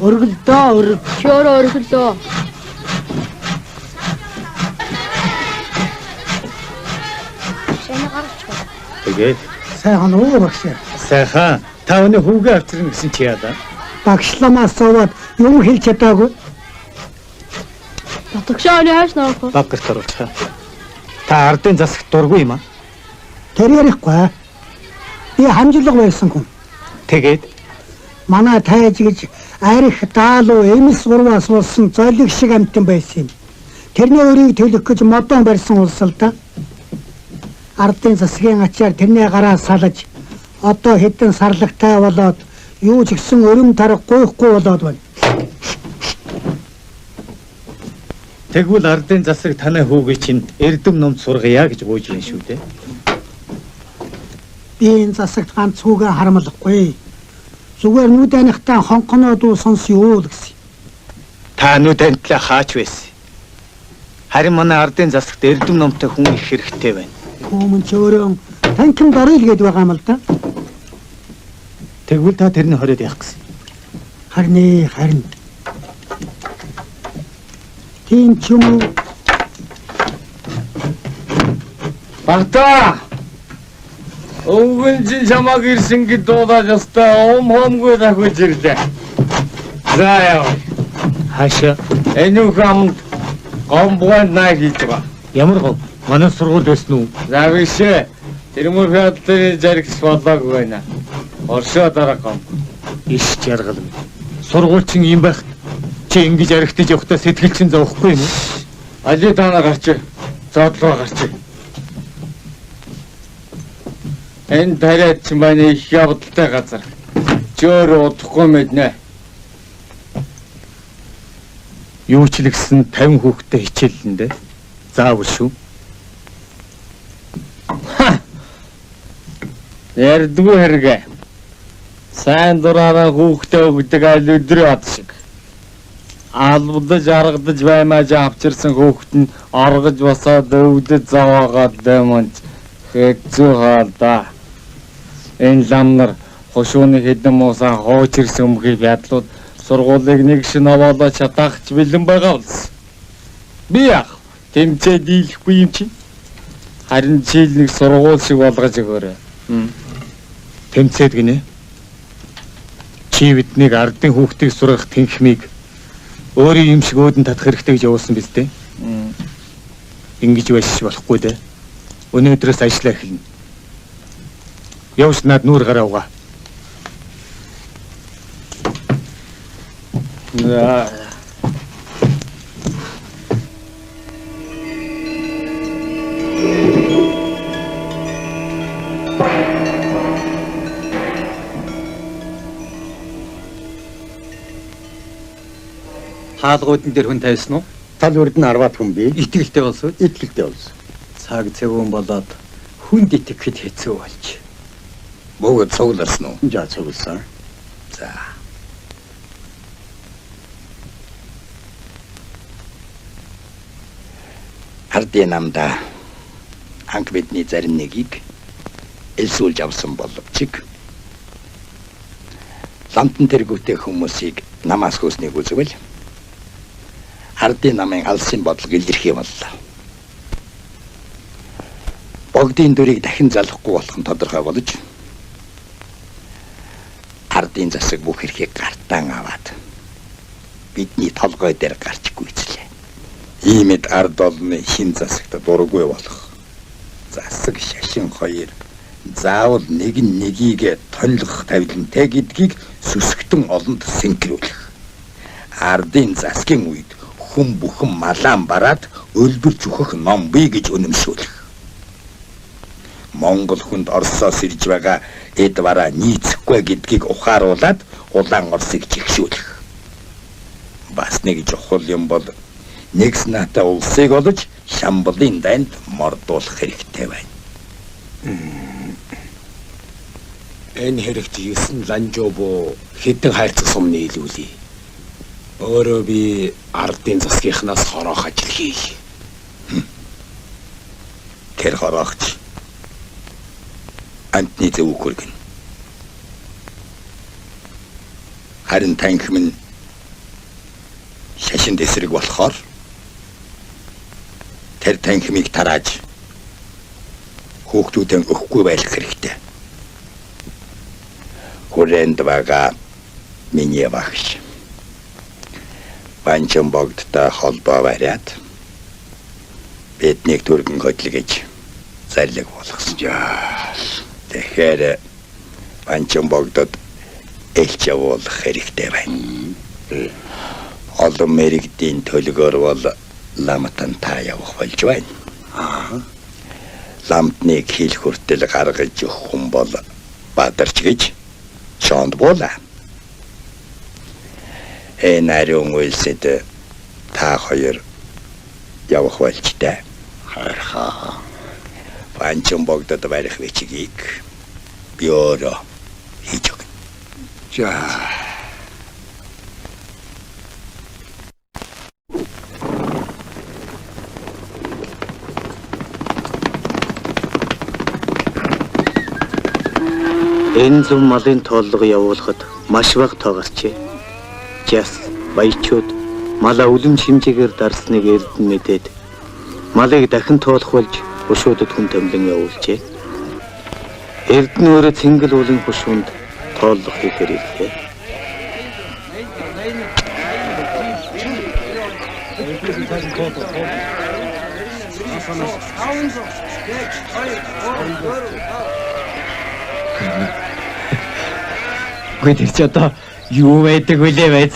Өргөлдөө өрг. Чи өөрөө өргөлөө. Тэгээд Сайхан уу багш. сайхан та өнөө хүүгээ авчирна гэсэн чи яалаа. Багш ламаас суугаад юм хэлж чадаагүй. Батгшаа өний хайш наах. Баг гэрт оруулчихаа. Та ардын засагт дургүй юм аа? Тэр ярихгүй. Би хамжлага байсан хүн. Тэгээд Манай тайж гэж арих даалуу эмс урваас болсон золиг шиг амтан байсан юм. Тэрний өрийг төлөх гэж модон барьсан улс л да. Ардын засгийн ачаар тэрний гараа салаж одоо хэдэн сарлагтай болоод юу ч гэсэн өрөм тарга гуйхгүй болоод байна. Тэгвэл ардын засаг танай хүүгээ чинь эрдэм номд сургая гэж гуйж байна шүү дээ. Би энэ засагт ганц хүүгээ харамлахгүй. Зүгээр нүд анихтаа хонхоноо дуу сонсё л гэсэн. Та нүд антлаа хаач байсан. Харин манай ардын засагт эрдэм номтой хүн их хэрэгтэй байна. Хүмүүн ч өөрөө танхимд орё л гээд байгаа юм л да. Тэгвэл та тэрний хориод явах гэсэн. Харин харин. Тийм ч юм уу? Багтаа! Өвгөн чинь чамааг ирсэн гэд дуудаад ёстой ум хомгүй дахиж ирлээ. За яв. Хаашаа? Энэ хамт гомбгой най хийж байгаа. Ямар гом? Манай сургууль байсан уу? За биш ээ. Тэр мөр феатрын жаргас болоогүй байна. Оршоо дараа гом. Иш жаргал минь. Сургууль чинь юм байхад чи ингэж аригтаж явахдаа сэтгэл чинь зовхгүй юм уу? Али таана гарч. Зоодлоо гарч. Энэ тариад чинь байна их явдалтай газар. Чи өөрөө удахгүй мэднэ. Юу ч л гэсэн 50 хүүхэдтэй хичээллэндэ. Заавал шүү. Ярьдгүй хэрэг. Сайн дураараа хүүхдээ өгдөг аль өдрийн ад шиг. Албадаж аргадаж баймааж авчирсан хүүхэд нь оргож босоод өвдөж зовоогоод дэмонч хэцүү хаалда. Энэ лам нар хошууны хэдэн муусаа хуучирсан өмхий фядлууд сургуулийг нэг шин овоолоо чадахч бэлэн байгаа улс. Би яах тэмцээ дийлэхгүй юм чи. Харин чийл нэг сургууль шиг болгож өгөөрэй. Тэмцээд гинэ. Чи биднийг ардын хүүхдийг сургах тэнхмийг өөрийн юм шиг өөдөн татах хэрэгтэй гэж явуулсан биз дээ. Ингэж байж болохгүй дээ. Өнөөдрөөс ажиллаа эхэлнэ. Явж над нүүр гараа угаа. За. Хаалгуудын дээр хүн тавьсан уу? Тал үрд нь 10-аад хүн бий. Итгэлтэй болсон уу? Итгэлтэй болсон. Цаг цэвүүн болоод хүнд итгэхэд хэцүү болж. Бүгд цугларсан уу? За цугласан. За. Ардын намда анх бидний зарим нэгийг элсүүлж авсан боловч ламтан тэргүүтэй хүмүүсийг намаас хөөснийг үзвэл ардын намын алсын бодлого илэрхий боллоо. Богдын дүрийг дахин залахгүй болох нь тодорхой болж ардын засаг бүх эрхийг гартаан аваад бидний толгой дээр гарч гүйцлээ. Иймэд ард олны хин засагт дургүй болох засаг шашин хоёр заавал нэг нь нэгийг тонилгох тавилантай гэдгийг сүсгтэн олонд сэнкрүүлэх. Ардын засгийн үед хүн бүхэн малаан бараад өлбөрч өөхөх ном бий гэж үнэмшүүлэх. Монгол хүнд Оросоос ирж байгаа эд бараа нийцэхгүй гэдгийг ухааруулад улаан Оросыг чигшүүлэх. Бас нэг чухал юм бол нэг санаатай улсыг олж Шамбалын дайнд мордуулах хэрэгтэй байна. Энэ хэрэгт 9 ланжобо хэдэн хайрцаг сум нийлүүлье. Өөрөө би ардын засгийнхнаас хороох ажил хийе. Тэр хороогч амтны зөв хүргэнэ. Харин танхим нь шашинд эсрэг болохоор тэр танхимыг тарааж хүүхдүүдэн өгөхгүй байх хэрэгтэй. Хүрээнд байгаа миний багш Банчин богдтой холбоо бариад биднийг түргэн хөдөлгөж зарлиг болгосон. Тэгэхээр Банчин богдод элч явуулах хэрэгтэй байна. Олон мэрэгдийн төлгөр бол ламтан та явах болж байна. Ламтныг хил хүртэл гаргаж өгөх хүн бол бадарч гэж чонд буула. Энэ ариун үйлсэд та хоёр явах болчтой. Хайрхаа. Банчин богдод барих бичгийг би өөрөө хийж өгнө. За. Энэ зам малын тооллого явуулахад маш бага тоо гарчээ. Жас, баячууд малаа үлэмж хэмжээгээр дарсныг эрдэн мэдээд малыг дахин тоолох болж бушуудад хүн томилон явуулжээ. Эрдэнэ өөрөө Цэнгэл уулын хушуунд тооллого хийхээр ирлээ. Үгүй тэр чи одоо юу байдаг вүлээ байж.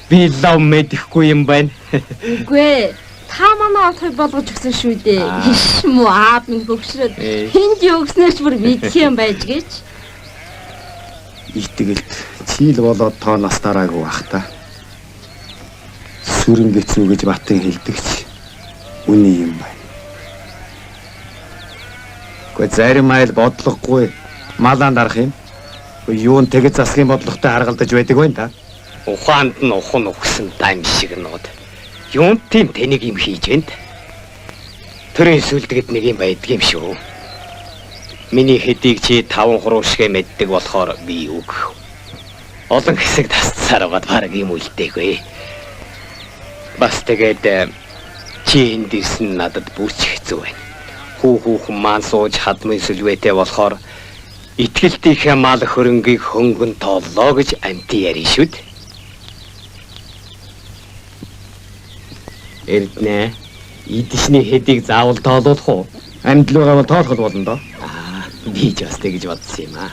Би лав мэдэхгүй юм байна. Үгүй ээ. Та манай олохыг болгож өгсөн шүү дээ. Иш муу аав минь хөгшрөөд хинд юу гэснээр ч бүр мэдэх юм байж гэж. Итгэлт чийл болоод тоо нас дараагүй бах та. Сүрэн гэцүү гэж Батын хэлдэгч үний юм байна. Гэхдээ зарим айл бодлогогүй малаан дарах юм. Гэхдээ юун тэгэж засгийн бодлоготой харгалдаж байдаг вэ та? Ухаанд нь ухан ухсан дам шиг нууд. Юун тийм тэнийг юм хийж байна? Төрийн сүлдгэд нэг юм байдаг юм шүү. Миний хэдийг чи 5 хуруу шигэ мэддэг болохоор би үг. Олон хэсэг тасцсаар байгаад бараг юм үлдээгүй. Бас тэгээд чи энд ирсэн надад бүрч хэцүү байна. Хүү хүүхэн маань сууж хадмын сүлвэтэй болохоор итгэлтийнхээ мал хөрөнгийг хөнгөн тооллоо гэж амти ярина шүү дээ. Эрдэнэ идшний хэдийг заавал тоолуулах уу? Амьд л байгаа бол тоолох болно доо. Би ч бас тэгж бодсон юм аа.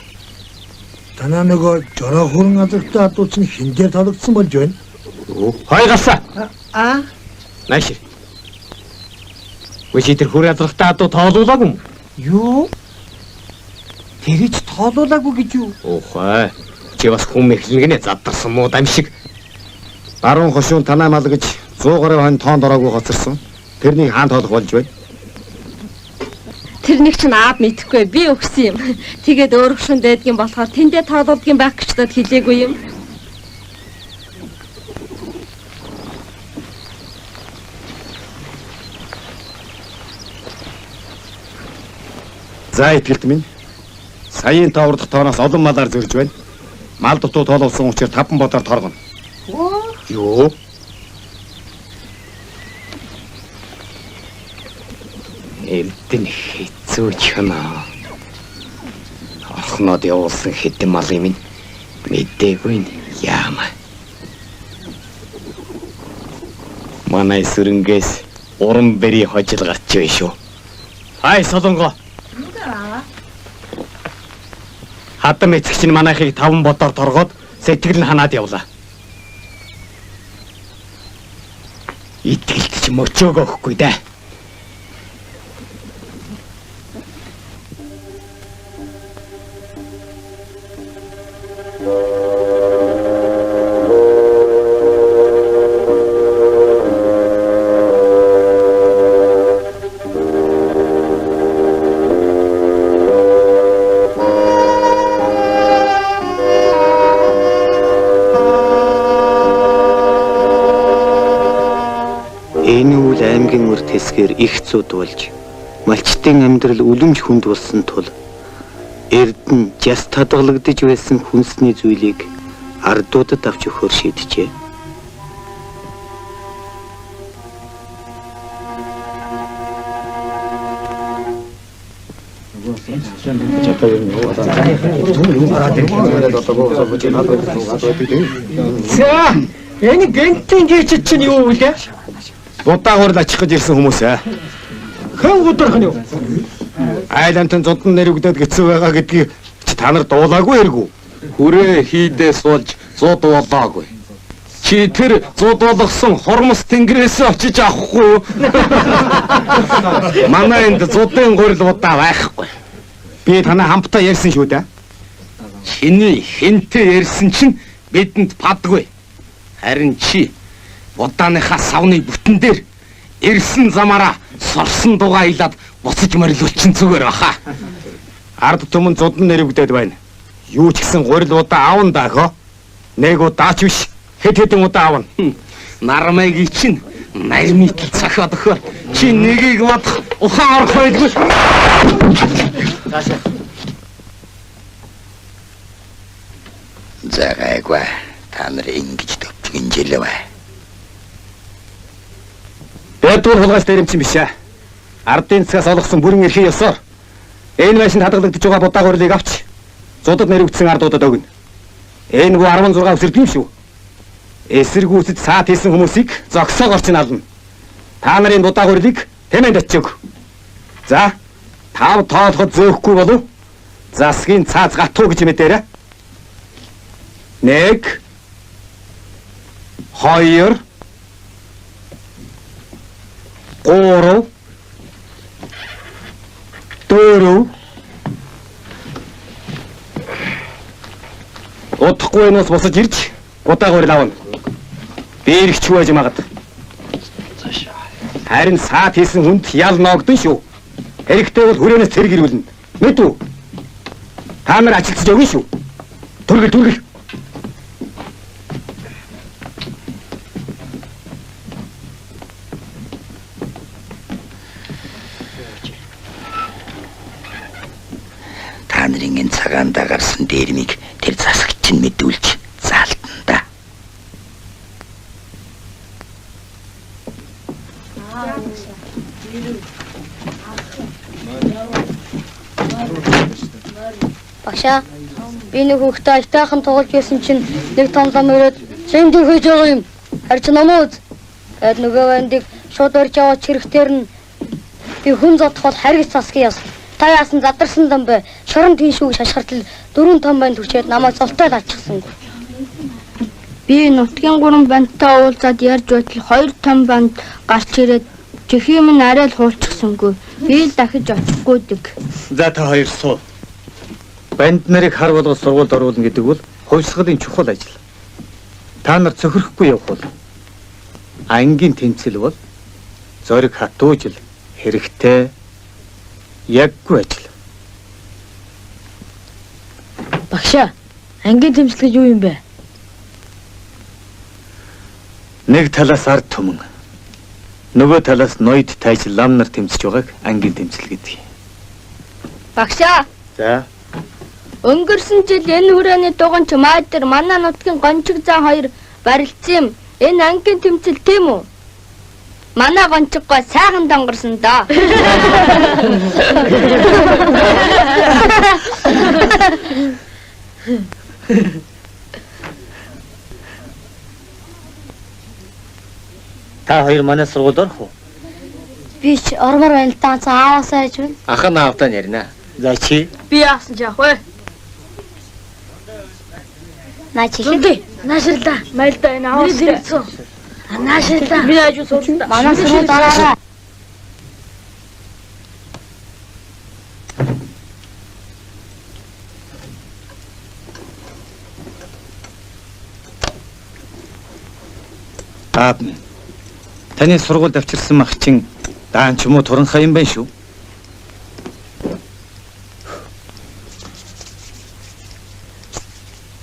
Танаа нөгөө жороо хүрэн азартай адуу чинь хэн дээр тоологдсон болж байна? Хой галсаа. Аа? Нааш. Үгүй чи тэр хүрэн азартай адуу тоолуулаагүй юм? Юу? Тэр ч тоолуулаагүй гэж юу? Оохой. Чи бас хүн мэхлэн гинэ задарсан муу дам шиг. Баруун хошуун танаа мал гэж 100 гаруй хон тоонд ороогүй хоцорсон. Тэрнийг хаан тоолох болж байна? Тэрнийг чинь аав мэдэхгүй би өгсөн юм. Тэгээд өөр хөшөнд байдгийн болохоор тэндээ тоолуулдгийн байх гэж тод хэлээгүй юм. За итгэлт минь. Саяын тооврдох тооноос олон малаар зөрж байна. Мал дутуу тоолуулсан учраас 5 бодоор торгоно. Юу? Эрдэнэ хэцүү чанаа. Орхнод явуулсан хэдэн мал юм мэдээгүй нь яама. Манай сүрэнгээс уран бэрий хожил гарч байна шүү. Хай солонгоо. Хадам эцэгч нь манайхыг 5 бодоор торгоод сэтгэл нь ханаад явлаа. Итгэлт чи мөчөөгөө өгөхгүй дээ. Хэсгээр их зуд болж малчдын амьдрал үлэмж хүнд болсон тул Эрдэнэ жас тодгологдож байсан хүнсний зүйлийг ардуудад авч өгөхөөр шийджээ. За, энэ гэнтийн гिचд чинь юу вэ? Будаа хурл ачих гэж ирсэн хүмүүс ээ. Хэн гудрах нь юу? Айл амтан зодон нэрвэгдээд гिचсэн байгаа гэдгийг чи та нар дуулаагүй эргүү. Хүрээ хийдээ суулж зуд болоогүй. Чи тэр зуд болгосон хормос тэнгэрээс очиж авахгүй юу? Манай энд зудын гурил будаа байхгүй. Би танай хамтдаа ярьсан шүү дээ. Чиний хинтээ ярьсан чинь бидэнд падгүй. Харин чи будааныхаа савны бүтэн дээр ирсэн замаараа сорсон дугаа илаад буцаж морилуулчин зүгээр баха. Ард түмэн зудан нэрвэгдээд байна. Юу ч гэсэн гурил удаа аавна даа хөө. Нэг удаач биш хэд хэдэн удаа аавна. Нармайг чинь нармитл цохиод өгөхөр чи нэгийг бодох ухаан орох байлгүй. Цаашаа. За гайгүй. Та нар ингэж төвчгэн жилвэ. Бэдүр хулгайч дээр юм чинь биш ээ. Ардын засгаас олгосон бүрэн эрхийн ёсоор Энэ байшинд хадгалагдаж байгаа будаа гурилыг авч зудад нэрвэгдсэн ардуудад өгнө. Энэ бүү 16 үсэрдэг юм шүү. Эсэргүүцэд саад хийсэн хүмүүсийг зогсоогоор чинь ална. Та нарын будаа гурилыг тэмээнд очиж өг. За, тав тоолоход зөөхгүй болов засгийн цааз гатуу гэж мэдээрэй. 1 2 3 4 Удахгүй энэ ус босож ирж будаа гурил авна. Би ирчихгүй байж магад. Харин саад хийсэн хүнд ял ноогдсон шүү. Хэрэгтэй бол хүрээнээс цэрэг ирүүлнэ. Мэдв үү? Та нар ажилтж өгнө шүү. Түргэл түргэл. Та нарын энэ цагаандаа гарсан дээрмийг тэр засагч нь мэдүүлж заалтна да. Багшаа би нэг хүүхдээ аятайхан тоглож байсан чинь нэг том лам ирээд чимд хийж байгаа юм. Харин чи номоо үз. Тэгэд нөгөө бандыг шууд орж яваад чирэгтэр нь би хүн зодох бол харгас засгийн яс. Та яасан задарсан лам бэ? Шорон тийш үү гэж хашгиртал дөрвөн том банд хүчээд намайг золтой лаачихсангүй. Би нутгийн гурван бандтай уулзаад ярьж байтал хоёр том банд гарч ирээд чихээ минь арай л хуулчихсангүй. Би л дахиж очихгүй дэг. За та хоёр суу. Банд нарыг хар болгож сургуульд оруулна гэдэг бол хувьсгалын чухал ажил. Та нар цохирохгүй явах бол ангийн тэмцэл бол зориг хатуужил хэрэгтэй яггүй ажил. Багшаа, ангийн тэмцэл гэж юу юм бэ? Нэг талаас ард түмэн, нөгөө талаас ноёд тайж лам нар тэмцэж байгааг ангийн тэмцэл гэдэг. Багшаа. За. Өнгөрсөн жил энэ хүрээний дуганч Майдэр манай нутгийн гончиг зан хоёр барилцсан юм. Энэ ангийн тэмцэл тийм үү? Манай гончиггой сайхан донгорсон доо. Та хоёр манай сургуульд орох уу? Би ч ормоор байна л даа ааваасаа айж байна. Ах нь аавтаа ярина. За чи Би яасан ч яах вэ? Наа чи Зүнди, нааширлаа. Майлдаа энэ аваас. Нааширлаа. Би ажуу суулта. Манай сургуульд ороорой. Аав минь. Таны сургуульд авчирсан мах чинь даан ч юм уу туранхай юм байна шүү.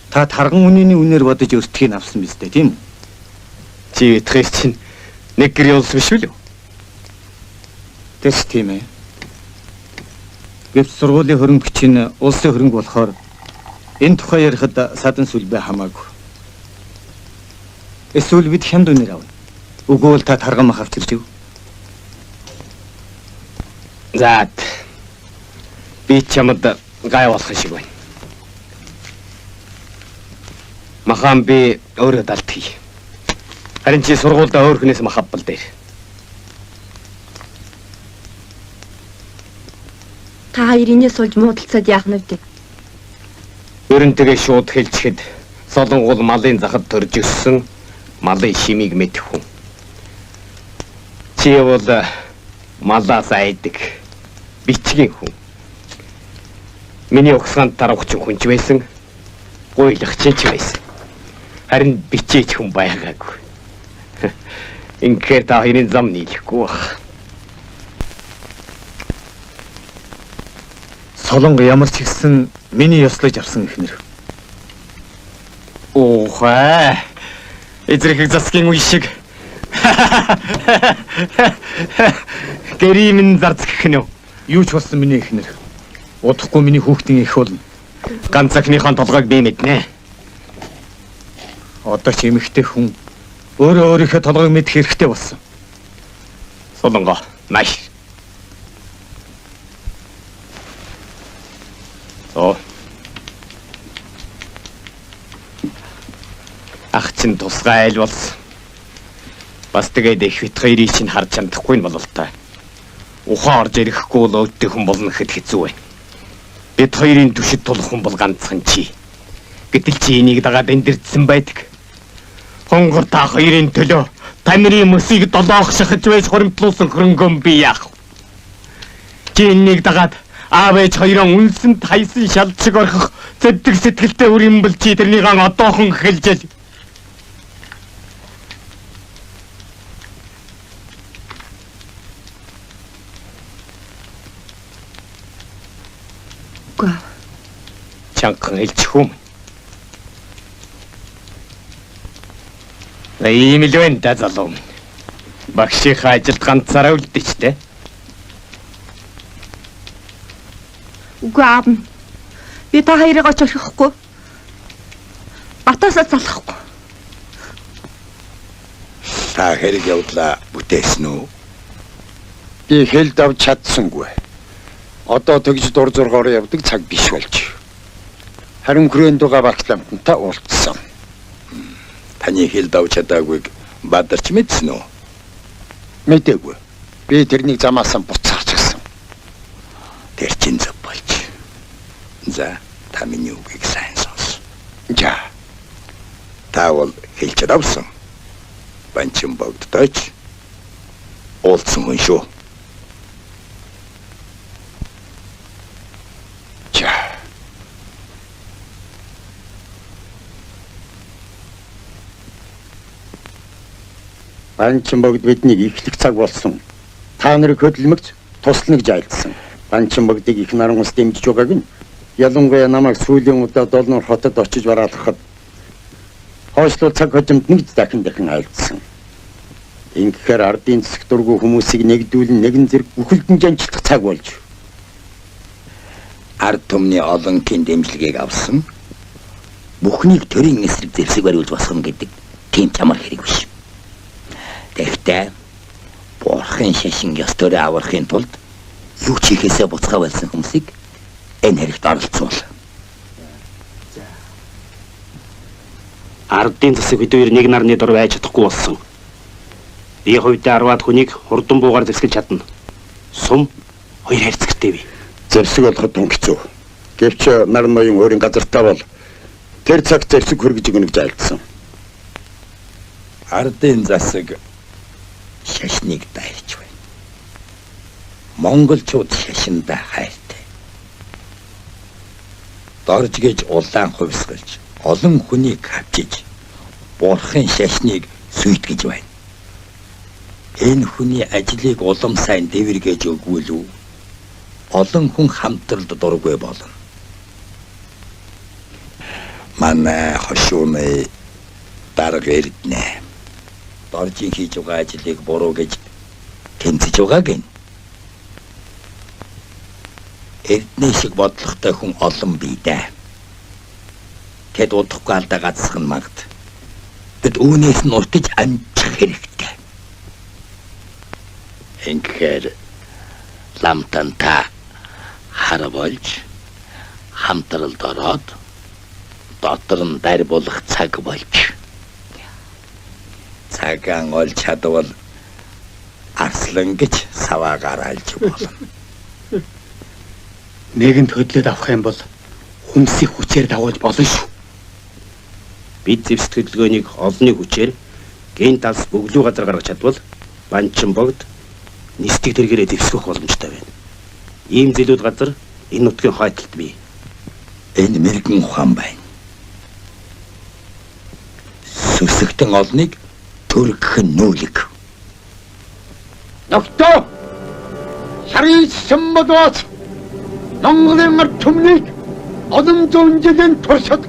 Та тарган үнэний үнээр бодож өртгийг авсан биз дээ, тийм үү? Чи итгэх чинь нэг гэр явуулсан биш үү? Тэс тийм ээ. Гэвч сургуулийн хөрөнгө чинь улсын хөрөнгө болохоор энэ тухай ярихад садан сүлбэ хамаагүй. Эсвэл бид хямд үнээр авна. Үгүй бол та тарган мах авчирч өг. За. Би чамд гай болох шиг байна. Махан би өөрөө далдгийг. Харин чи сургуульдаа өөр хүнээс мах авбал дээр. Та хоёр инээс суулж муудалцаад яах нь вэ? Өрөнтэйгээ шууд хэлчихэд Солонгол малын захад төрж өссөн малын шимийг мэдэх хүн. Чи бол малаас айдаг бичгийн хүн. Миний угсгаанд дарвах хүн ч байсан, гуйлах ч байсан. Харин бичээч хүн байгаагүй. Ингэхээр та хоёрын зам нийлэхгүй байх. Солонго ямар ч ихсэн миний ёслож авсан эхнэр. Уухай. Эзрэхэг засгийн үе шиг. Гэрийн минь зарцгах нь юу? Юу ч болсон миний эхнэр. Удахгүй миний хүүхдийн эх болно. Ганц охиныхон толгойг би мэднэ. Одоо ч эмэгтэй хүн өөрөө өөрийнхөө толгойг мэдэх хэрэгтэй болсон. Солонго, нааш. Ах чинь тусгай айл болсон. Бас тэгээд их бит хоёрыг чинь харж чадахгүй нь болол та. Ухаан орж ирэхгүй бол өвдөх хүн болно гэхэд хэцүү байна. Бид хоёрын түшид тулах хүн бол ганцхан чи. Гэтэл чи энийг дагаад эндэрдсэн байдаг. Хонгор та хоёрын төлөө Тамирын мөсийг долоох шахаж байж хоримтлуулсан хөрөнгөн би яах вэ? Чи энийг дагаад аав ээж хоёроо үнсэнд хайсан шалд шиг орхих зэвдэг сэтгэлтэй үр юм бол чи тэрнийг одоохон хэлжэл. Үгүй. Чанхан хэлчих юм. Ийм л байна да залуу минь. Багшийнхаа ажилд ганцаараа үлдээч тэ. Үгүй аав минь. Би та хоёрыг оч орхихгүй. Батаасаа залхахгүй. Та хэрэг явдлаа бүтээсэн үү? Би хэл давж чадсангүй. Одоо тэгж дур зоргоор явдаг цаг биш болж. Харин хүрээнд байгаа багтламтантай уулзсан. Таны хэл давж чадаагүйг Бадарч мэдсэн үү? Мэдээгүй. Би тэрнийг замаасаа буцаачихсан. Тэр чинь зөв болж. За, та миний үгийг сайн сонс. За. Та бол хэлж давсан. Банчин богддойч уулзсан хүн шүү. За. Банчин богд биднийг эхлэх цаг болсон. Та нарыг хөдөлмөгч туслана гэж айлдсан. Банчин богдыг их наран ус дэмжиж байгааг нь ялангуяа намайг сүүлийн удаа Долнор хотод очиж бараалгахад хойшлуул цаг хожимд нэг дахин дахин айлдсан. Ингэхээр ардын засаг дургүй хүмүүсийг нэгдүүлэн нэгэн зэрэг бүхэлдэн жанчлах цаг болж. Ард түмний олонкийн дэмжлэгийг авсан. Бүхнийг төрийн эсрэг зэвсэг бариулж босгоно гэдэг тийм ч амар хэрэг биш. Тэгэхдээ бурхын шашин ёс төрөө аврахын тулд юу ч хийхээсээ буцгаа болсон хүмүүсийг энэ хэрэгт оролцуул. Ардын засаг бид хоёр нэг нарны дор байж чадахгүй болсон. Би хувьдаа 10-аад хүнийг хурдан буугаар зэвсгэлж чадна. Сум хоёр хайрцагтай бий. Зэвсэг болоход тун хэцүү. Гэвч нар ноён өөрийн газартаа бол тэр цаг зэвсэг хөргөж өгнө гэж айлдсан. Ардын засаг шашныг дайрч байна. Монголчууд шашиндаа хайртай. Дорж гэж улаан хувьсгалж, олон хүнийг хавчиж, бурхын шашныг сүйтгэж байна. Энэ хүний ажлыг улам сайн дэвэргэж өгвөл үү? Олон хүн хамтралд дургүй болно. Манай хошууны дарга эрдэнэ. Доржийн хийж байгаа ажлыг буруу гэж тэмцэж байгаа гин. Эрдэнэ шиг бодлоготой хүн олон бий дээ. Тэд удахгүй алдаа гацсах нь магад. Бид үүнээс нь уртж амжих хэрэгтэй. Ингэхээр ламтан та хар болж хамтралд ороод дотор нь дарь болох цаг болж. Цагаан олж чадвал арслан гэж саваа гараалж болно. Нэгэнд хөдлөөд авах юм бол хүмүүсийг хүчээр дагуулж болно шүү. Бид зэвсэг хөдөлгөөнийг олонний хүчээр гэн талс бөглүү газар гаргаж чадвал Банчин богд нисдэг тэргээрээ зэвсгэх боломжтой байна. Ийм зэлүүд газар энэ нутгийн хойдолд бий. Энэ мэрэгэн ухаан байна. Сүсэгтэн олныг төргөх нь нүүлэг. Ногтоо шарын самбадваач Монголын ард түмнийг олон зуун жилийн туршид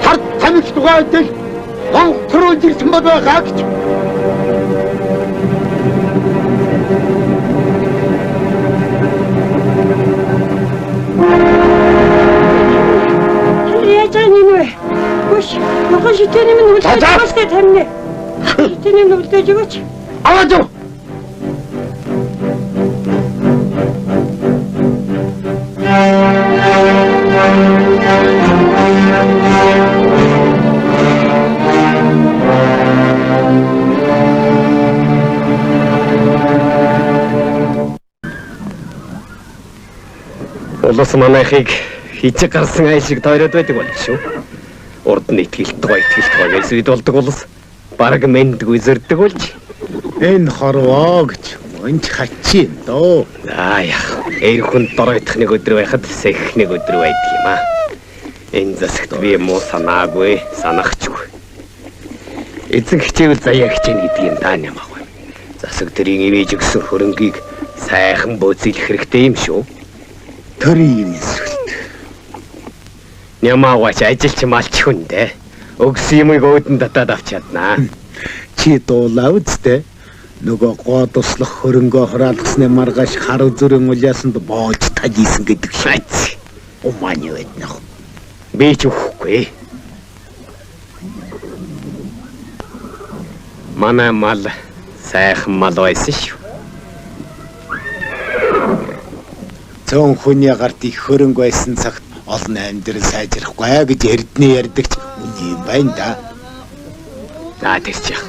хар тамхи дугайдал Монгол руу ирсэн бол байгаа гэж. Яаж байгаа юм бэ? Хөш, нохоо шитэний минь үлдээж өгөөч тэ тамина. Шитэний минь үлдээж өгөөч. Аваад өг. Улс манайхыг хижиг гарсан айл шиг тойроод байдаг болж шүү. Урд нь итгэлтэй итгэлтэй гэж зүйд болдог улс бараг мэндгүй зөрдөг болж. Энэ хорвоо гэж өнч хачи юм дөө. За яах. Эр хүн доройтох нэг өдөр байхад сэх нэг өдөр байдаг юм аа. Энэ засагт би муу санаагүй, санахчгүй. Эзэн хичээвэл заяа хичээнэ гэдэг юм даа нямаагүй. Засаг төрийн ивэж өгсөн хөрөнгийг сайхан бөөцөлөх хэрэгтэй юм шүү. Төрийн юм сүлт. Нямаагүй ч ажилч малч хүн дээ. Өгсөн юмыг өөдөн татаад авч чаднаа. Чи дуулаа үсттэй. Нөгөө гоо туслах хөрөнгөө хураалгасны маргааш хар зүрэн улаасанд боож тажисан гэдэг шиг. Умааны байднах. Би ч өгөхгүй. Манай мал сайхан мал байсан шүү. Цөөн хүний гарт их хөрөнгө байсан цагт олон амьдрал сайжрахгүй гэж эрдэнэ ярьдаг ч үнэн юм байна да. За тэр чи яах.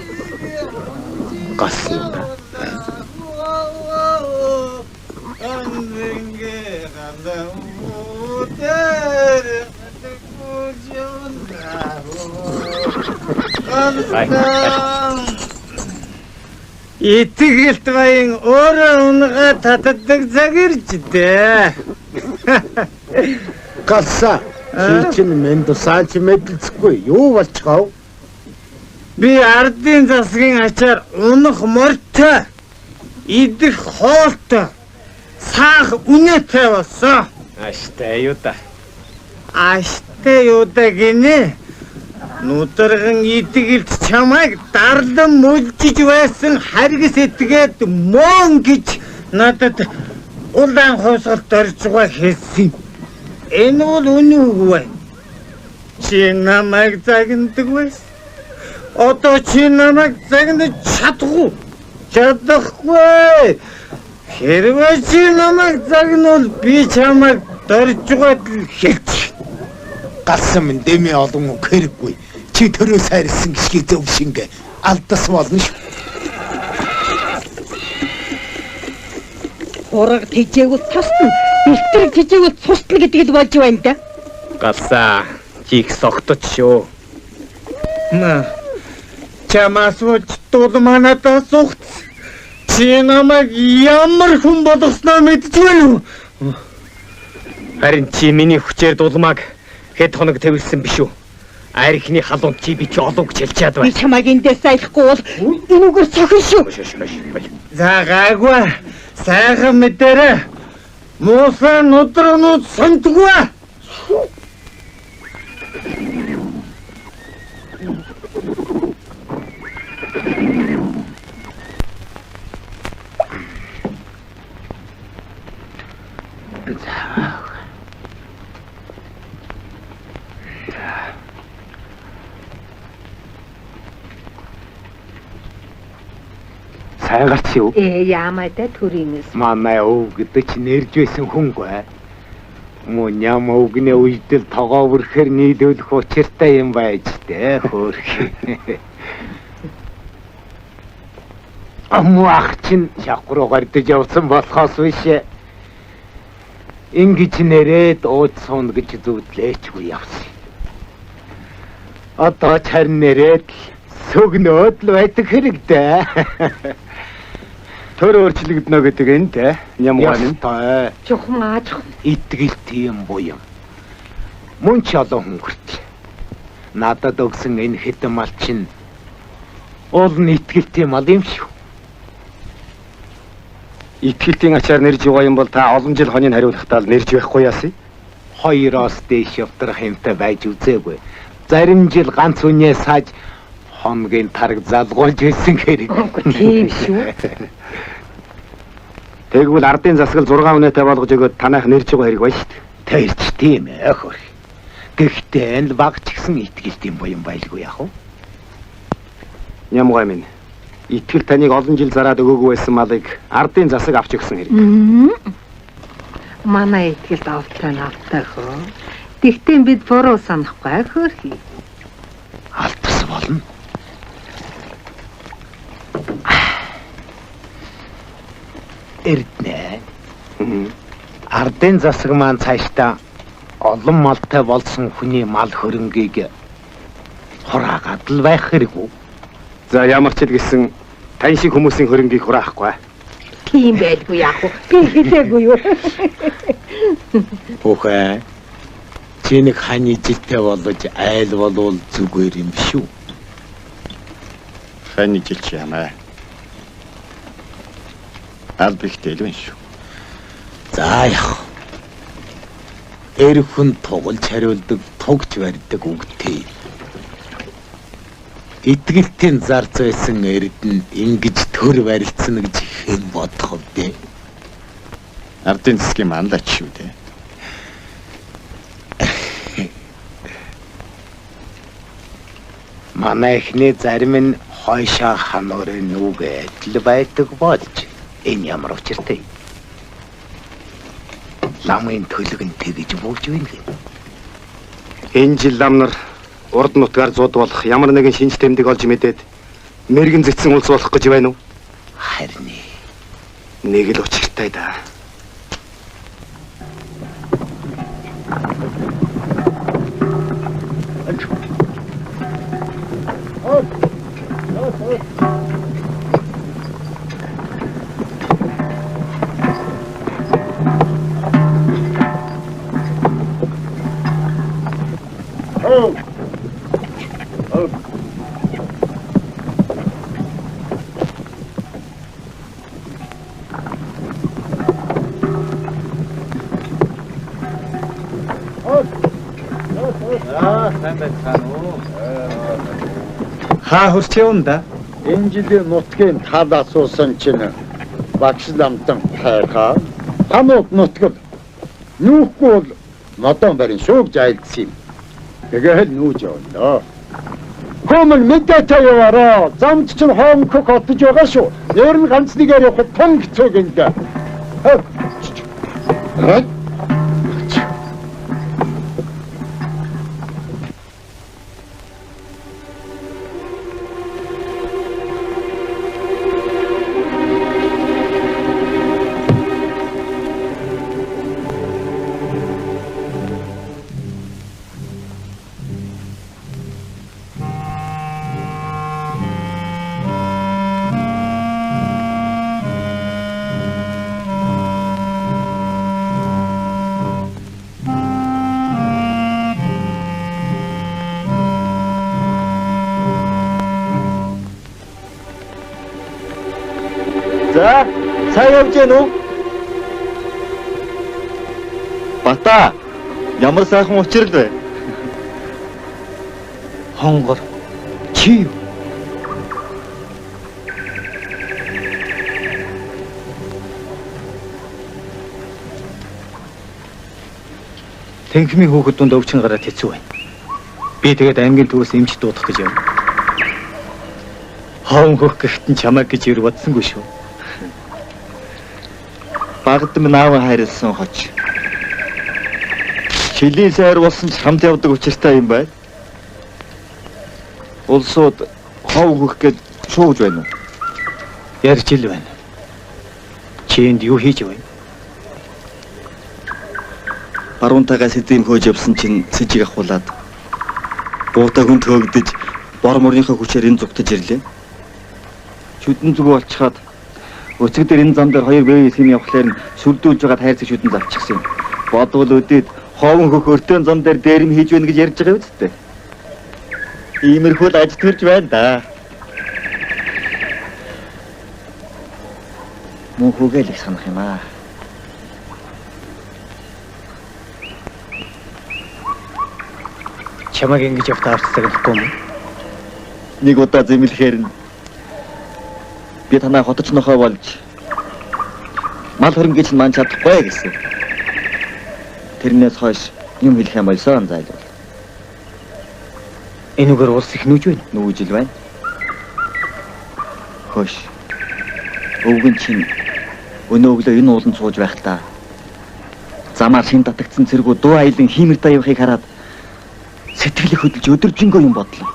Галсан юм да. Итгэлт баян өөрөө унгаа татдаг цаг ирж дээ. Галсаа. Чи чинь мен тусаач мэдлцэхгүй юу болчихов? Би ардын засгийн ачаар унах морьтой, идэх хоолтой, саах үнэтэй болсон. Аштай юу да. Аштай юу да гинэ? Нударган итгэлт чамайг дарлан мөлжиж байсан харгас этгээд мөн гэж надад улаан хувьсгалт орж байгаа хэлсэн. Энэ бол үнэн үг байна. Чи намайг загнадаг байсан. Одоо чи намайг загнаж чадахгүй. Чадахгүй. Хэрвээ чи намайг загнавал би чамайг дорж байгаад л хэлчих. Галсан минь дэмий олон үг хэрэггүй. Чи төрөө сайрсан гიშгийг зөв шингэ алдас болно шүү. Хураг тэжээгүүл тусна, бэлтрэг тэжээгүүл цусна гэдэг л болж байна да. Галсаа чи их согточ шүү. На. Чамаас болж дулманадаа сухц. Чи намайг ямар хүн болгосноо мэдж байна уу? Харин чи миний хүчээр дулмааг хэд хоног тэвэрсэн биш үү? Архины халуунд чи би чи олон гэж хэлчихэд Би байна. чамайг эндээс айлахгүй бол энүүгээр цохин шүү. За гайгүй. Сайхан мэдээрэй. Муусан нудрагнууд сонтгүй. Сайн гарч юу? Яамаа да төрийнээс. Манай өв гэдэг чи нэрж байсан хүнгүй. Мөн ням өвгний үедэл тогоо бүрхээр нийлүүлэх учиртай юм байж тэ хөөх. Амуу ах чинь шавх руу гордож явсан болохоос биш. Ингэж нэрээд ууц суун гэж зүудлээчгүй явсан. Одоо ч харин нэрээд л сөгнөөд л байдаг хэрэг дээ. Төр өөрчлөгдөнө гэдэг энэ те. Нямгай минь. Ёстой. Чухам аа чухам. Итгэл тийм буян. Мөн ч олон хүн хүртэл. Надад өгсөн энэ хэдэн мал чинь уул нь итгэлтэй мал юм шүү. Итгэлтийн ачаар нэрж байгаа юм бол та олон жил хоныг хариулахдаа л нэрж байхгүй яасан. Хоёроос дээш явдрах юмтай байж үзээгүй. Зарим жил ганц хүнээ сааж хоногийн тараг залгуулж байсан хэрэг. Тийм шүү. Тэгвэл ардын засгал 6 үнэтэй болгож өгөөд танайх нэрж байгаа хэрэг байна шүү дээ. Тэр ч тийм хөр. Гэхдээ энэ баг ч гэсэн итгэлтэй буян байлгүй яах вэ? Нямгай минь. Итгэл таныг олон жил зараад өгөөгүй байсан малыг ардын засаг авч өгсөн хэрэг. Манай итгэлд овтой навтай хөө. Тэгтээ бид буруу санахгүй хөөрхий. Алдас болно. Эрдэнэ. Ардын засаг маань цаашдаа олон малтай болсон хүний мал хөрөнгийг хураагаад л байх хэрэггүй. За ямар ч л гэсэн тань шиг хүмүүсийн хөрөнгийг хураахгүй. Тийм байлгүй яах вэ? Би хэлээгүй юу? Бүхэ. Чи нэг хань ижилтэй болж айл болвол зүгээр юм шүү. Хань ижилч ямаа. Аль бихтэй л байна шүү. За яах. Эр хүн тугалж хариулдаг, тугч барьдаг үгтэй. Итгэлтийн зарц байсан эрдэнэ ингэж төр барилцсан гэж хэн бодох вэ? Ардын засгийн манлайч шүү дээ. Манай эхний зарим нь хойшоо хануурын нүг адил байдаг болж энэ ямар учиртай? Ламын төлөг нь тэгж бууж байна гэнэ. Энэ жил лам нар урд нутгаар зуд болох ямар нэгэн шинж тэмдэг олж мэдээд мэрэгэн зэтсэн улс болох гэж байна уу? Харин нэг л учиртай да. Хаа хурц явна да? Энэ жилийн нутгийн тал асуусан чинь багш ламтан хайхаа хамууд нутгал нүүхгүй бол модон барин шүү гэж айлдсан юм. Тэгээл нүүж явна. Хүмүүн мэдээтэй яваараа. Замд чинь хоомхох отож байгаа шүү. Нэр нь ганц нэгээр явахад тун хэцүү гэнэ. Хөө. За, сайн явж гэнэ үү? Бата, ямар сайхан учрал вэ? Хонгор, чи юу? Тэнхмийн хүүхэд дунд өвчин гараад хэцүү байна. Би тэгээд аймгийн төвөөс эмч дуудах гэж явна. Хоон хөх гэхтэн чамайг гэж юу бодсонгүй шүү. Багад минь аав хайрлсан хоч. Шилийн сайр болсон ч хамт явдаг учиртай юм байна. Улсууд хов хөх гэж шуугж байна уу? Ярьж ил байна. Чи энд юу хийж байна? Баруунтайгаа сэдэм хөөж явсан чинь сэжиг ахуулаад буутай хүн төөгдөж бор мөрийнхөө хүчээр энэ зугтаж ирлээ. Шүдэн зүгөө олчиход өцөг дээр энэ зам дээр хоёр бие хэсгийн явхлаар нь сүрдүүлж байгаа хайрцаг шүдэн завчихсан юм. Бодвол өдөөд ховон хөх өртөөн зам дээр дээрэм хийж байна гэж ярьж байгаа үсттэй. Иймэрхүү л аж төрж байна да. Мөн хүүгээ л их санах юм аа. Чамайг ингэж явтаа авцдаг гэхгүй юм. Нэг удаа зэмлэхээр нь би танаа хотч нохой болж мал хөрөнгөч нь ман чадахгүй гэсэн. Тэрнээс хойш юм хэлэх юм болсон зайлвал. Энүүгээр улс их нүүж байна. Нүүж ил байна. Хөөш. Өвгөн чинь өнөө өглөө энэ ууланд сууж байхдаа замаар шин татагдсан цэргүү дуу аялан хиймэр даяахыг хараад сэтгэл хөдлөж өдөржингөө юм бодлоо.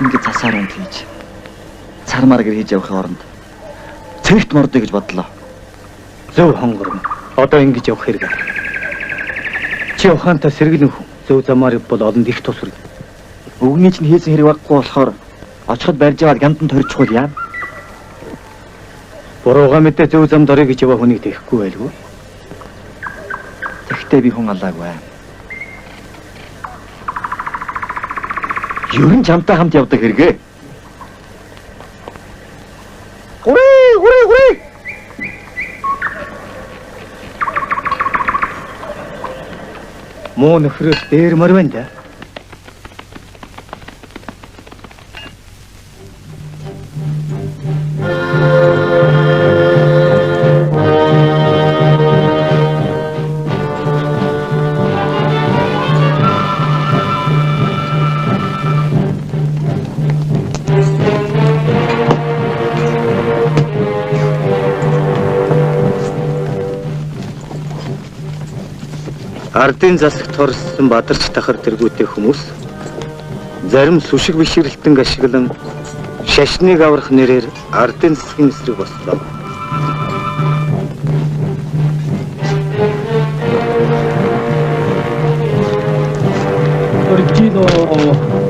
Ингээд засаар унт хийж цармаар гэр хийж явахын оронд цэрэгт мордё гэж бодлоо. Зөв хонгорно. Одоо ингэж явах хэрэг. Чи ухаантай сэргэлэн хүн. Зөв замаар явбал олонд их тус хүрнэ. Өвгөний чинь хийсэн хэрэг баггүй болохоор очиход барьж аваад гямдан торчихвол яана? Бурууга мэдээ зөв замд орё гэж яваа хүнийг тэхгүй байлгүй. Тэгтээ би хүн алаагүй. Ер нь чамтай хамт явдаг хэрэгээ. Гурий, гурий, гурий. Муу нөхрөөс дээр мөр байна да. Ардын засагт хорссон бадарч тахар тэргүүтэй хүмүүс зарим сүшиг бишрэлтэн ашиглан шашныг аврах нэрээр ардын засгийн эсрэг бослоо. Оргилоо.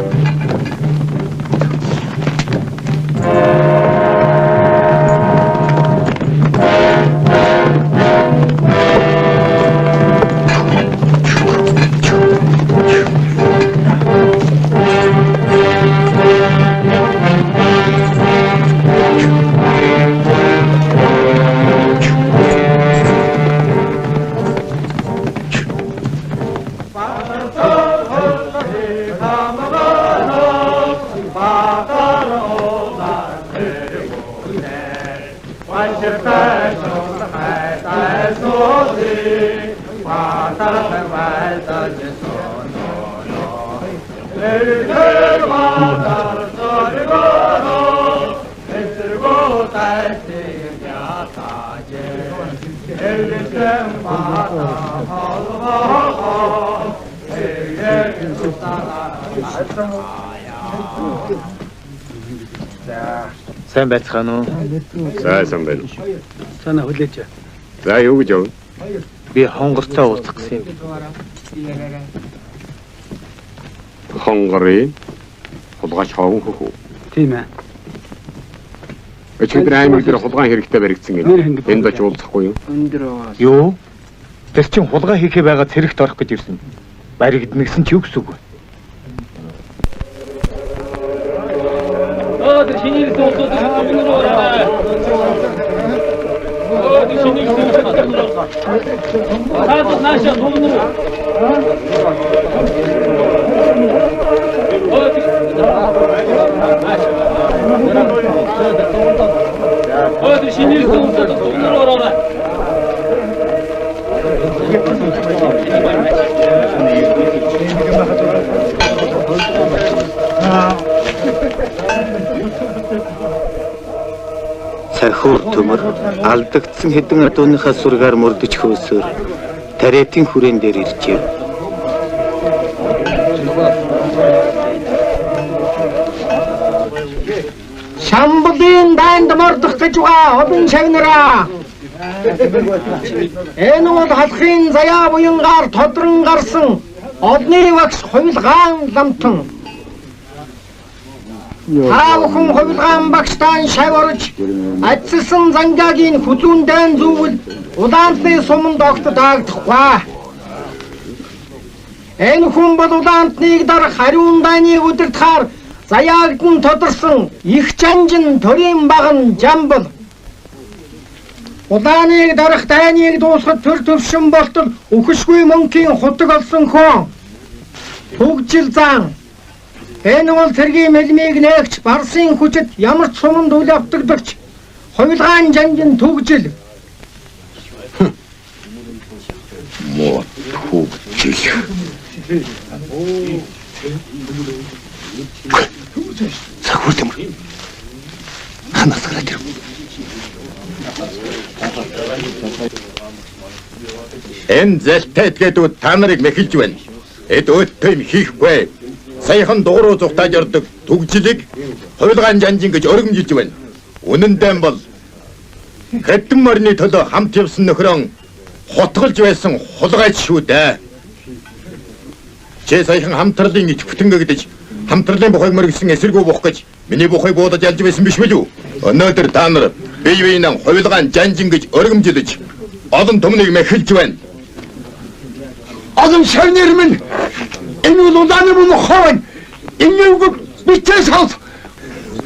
Сайн байцгаана уу? Сайн байна. Санаа хүлээж. За юу гэж явна? Би хонгорцоо уулзах гэсэн юм. Хонгорын хулгайч хоон хөхөө. Тийм ээ. Өчигдөр аймаг дээр хулгайн хэрэгтэй баригдсан гэнэ. Энд очиж уулзахгүй юу? Юу? Тэр чин хулгай хийхээ байгаа цэрэгт орох гэж ирсэн. Баригдана гэсэн чи юу гэсэн үг вэ? Тэр шинэ ирсэн улсууд түмэн рүү ороо. Тэр шинэ ирсэн улсууд түмэн рүү ороо. Та наашаа түмэн рүү. Тэр шинэ ирсэн улсууд түмэн рүү ороо. Цахиур төмөр алдагдсан хэдэн адууныхаа сургаар мөрдөж хөөсөөр тариатын хүрээн дээр иржээ. Шамбалын дайнд мордох гэж байгаа олон шагнараа. Энэ бол халахын заяа буянгаар тодрон гарсан олны багш хувилгаан ламтан. Та бүхэн хувилгаан багштаа шав орж адиссан зангагийн хүзүүн дайн зүүвэл улаантны суманд огт даагдахгүй. Энэ хүн бол улаантныг дарах ариун дайныг удирдахаар заяагдан тодорсон их чанжин төрийн баган Жамбал. Улааныг дарах дайныг дуусгах төр төвшин болтол үхэшгүй мөнхийн хутаг олсон хүн. Түгжил зан. Энэ бол цэргийн мэлмийг нээгч барсын хүчит ямар ч суманд үл автагдагч хувилгаан жанжин түгжил. Муу түгжил. Цахиур төмөр. Ханаас гараад ирэв. Энэ зэлтэй этгээдүүд та нарыг мэхэлж байна. Эд өөдтэй юм хийхгүй. Саяхан дугуй зугтааж ордог түгжлийг хувилгаан жанжин гэж өргөмжилж байна. Үнэн дээр бол хэдэн морины төлөө хамт явсан нөхрөн Хотголж байсан хулгайч шүү дээ. Чи саяхан хамтралын идэвхтэн гэгдэж хамтралын бухыг мөргсөн эсэргүү бух гэж миний бухыг буудаж ялж байсан биш мэлүү? Өнөөдөр та нар бие биенээ хувилгаан жанжин гэж өргөмжилж олон түмнийг мэхэлж байна. Олон шавныр минь энэ бол улааны мөн ховн. Энэ үг бичээс хав.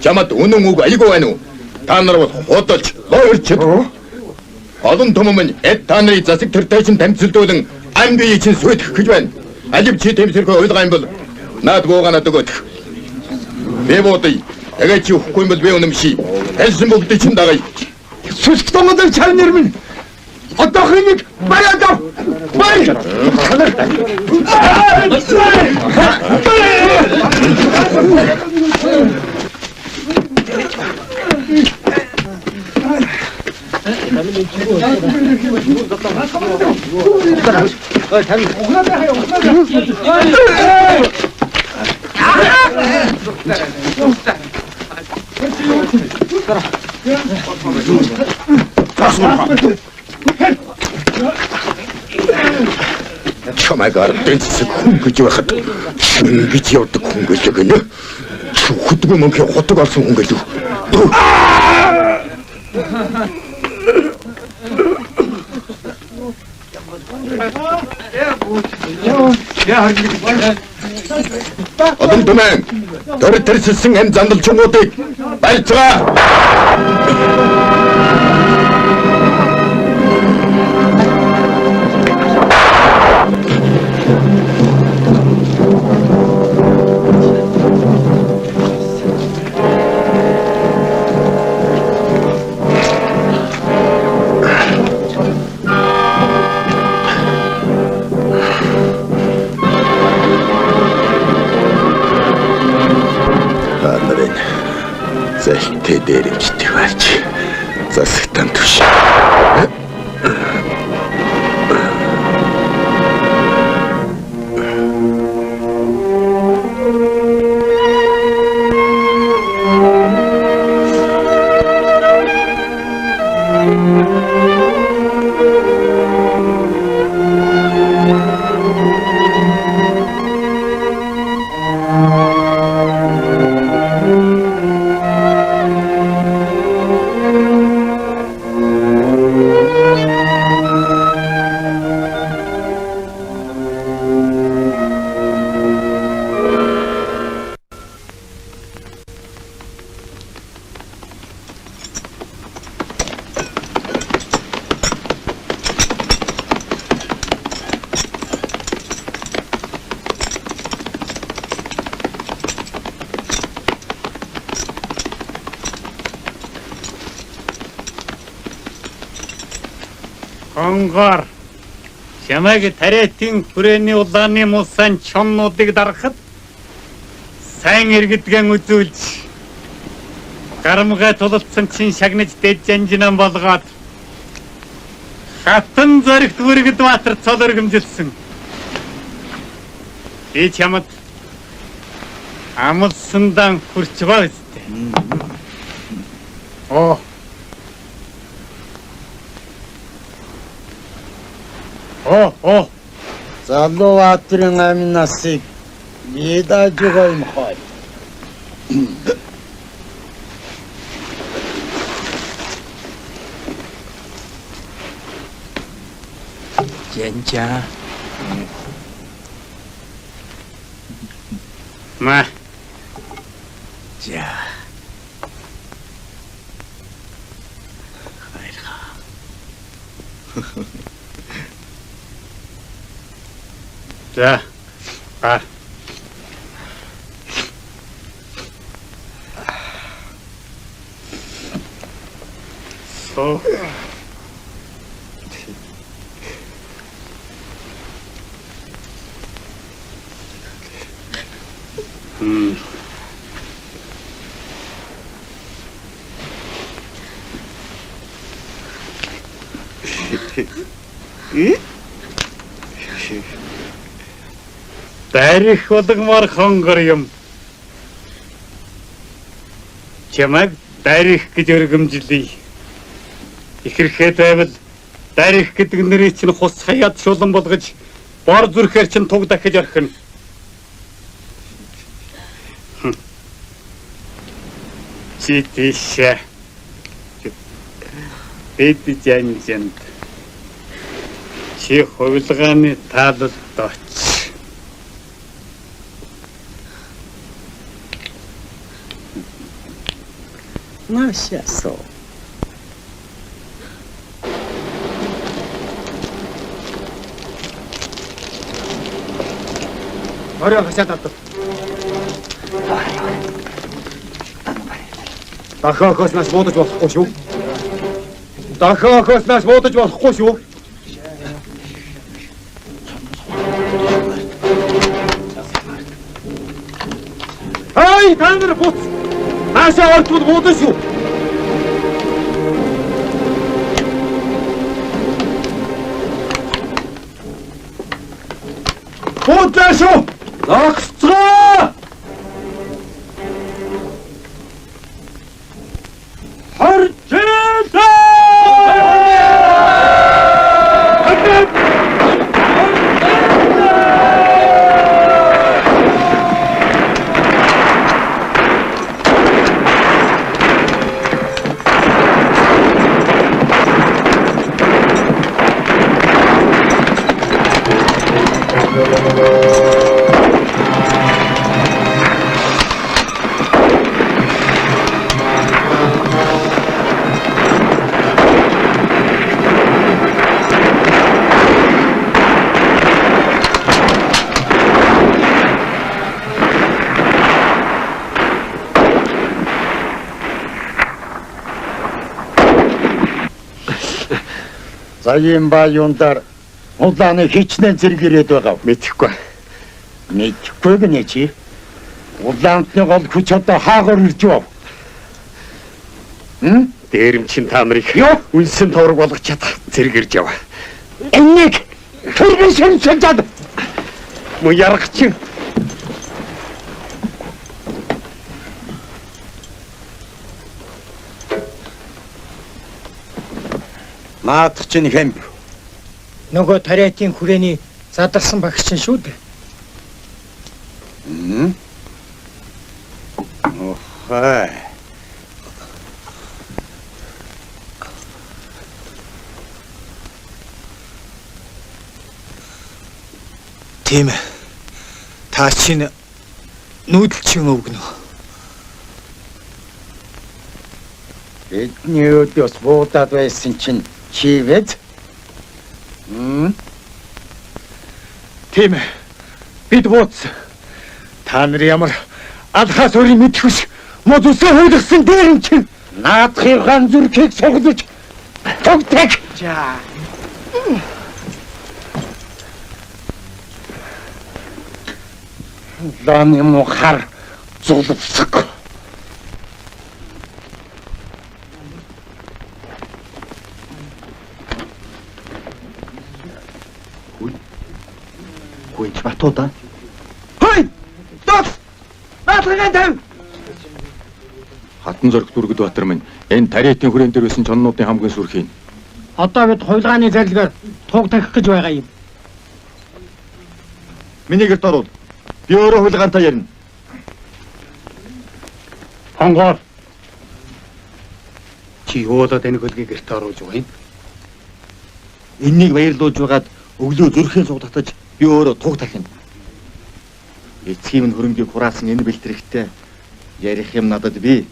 Чамд үнэн үг айгүй байна уу? Та нар бол худалч, лоерчд. Олон түмэн минь эд та нарыг засаг төртэй чинь тамцилдуулан ам бие чинь сүйтгэх гэж байна. Алив чи тэмсэрхүү уйлгаа юм бол наад бууганаад өгөөд. Би буудъя. Тэгээд чи өгөхгүй юм бол би үнэмший. Хэлсэн бүгдийг чинь дагая. Сүсг тонгодог чавныр минь одоохыныг бариад ав. Барь. Чамайг ардын цэцэг хүн гэж байхад ингэж явдаг хүн гэлээ гэнэ. Хөдгөө мөнхийн хотог олсон хүн гэлүү. Олон түмэн төр тэрсэлсэн эм зандалчингуудыг барьцгаа. Та нарын зэлтэй дээрэмчтэй барьж засагтан түш. Хонгор чамайг тариатын хүрээний улааны мулсан чоннуудыг дарахад сайн иргэдгэн үзүүлж гарамгай тулалдсан чинь шагнаж дэд жанжинан болгоод хатан зоригт бүргэд баатар цол өргөмжилсөн. Би чамд амлсандан хүрч байгаа үстэй. Оо. Оо, оо. Залуу баатрын амь насыг ядааж байгаа юм хой. Жанжаа. Маа. За. За. А. Со. Мм. Дарих болгомоор хонгор юм. Чамайг дарих гэж өргөмжлөе. Ихэрхээ байвал Дарих гэдэг нэрийг чинь хус хаяад шулан болгож бор зүрхээр чинь туг дахиж орхино. Чи тийшээ. Бид жанжинд. Чи хувилгааны таалалд оч. Наашаасоо. Орой хашаад авдаг. Дахиад охиос нас буудаж болохгүй шүү. Дахиад охиос нас буудаж болохгүй шүү. Ай, та нар буц. Наашаа ортвол буудана шүү. Буудлаа шүү. Зогсцгоо! За ийм ба юундар улааны хичнээн зэрэг ирээд байгаа. Мэдэхгүй. Мэдэхгүй гинэ чи. Улаантны гол хүч одоо хаагаар ирж байв. Дээрэмчин та нарыг үнсэн товрог болгож чадах зэрэг ирж яв. Эннийг төргөн шин шажаад мөн яргачин. Наадах чинь хэмб. Нөгөө тариатын хүрээний задарсан багш чинь шүү дээ. Охай. Тийм ээ. Та чинь нүүдэлчин өвгөнө. Бидний өдөөс буудаад байсан чинь чивэд. Тийм ээ. Бид буудсан. Та нар ямар алхаас өөрийн мэдэх биш. Мод үсээ хуулгасан дээр юм чинь. Наадхын ган зүрхийг цуглаж тогтэг. За. Лам юм уу хар зулвсаг. Гүйч Батуу да. Хой! Догс! Наадхын тавь! Хатан зориг дүргэд Баатар минь энэ тариатын хүрээн дээр байсан чоннуудын хамгийн сүрхий. Одоо бид хувилгааны зарилгаар туг тахих гэж байгаа юм. Миний гэрт орвол. Би өөрөө хувилгаантай ярина. Хонгоор. Чи юу болоод энэ хөлгийг гэрт оруулж байгаа юм? Эннийг баярлуулж байгаад өглөө зүрхийн суг татаж би өөрөө туг тахина. Эцгийн минь хөрөнгийг хураасан энэ бэлтрэхтэй ярих юм надад бий.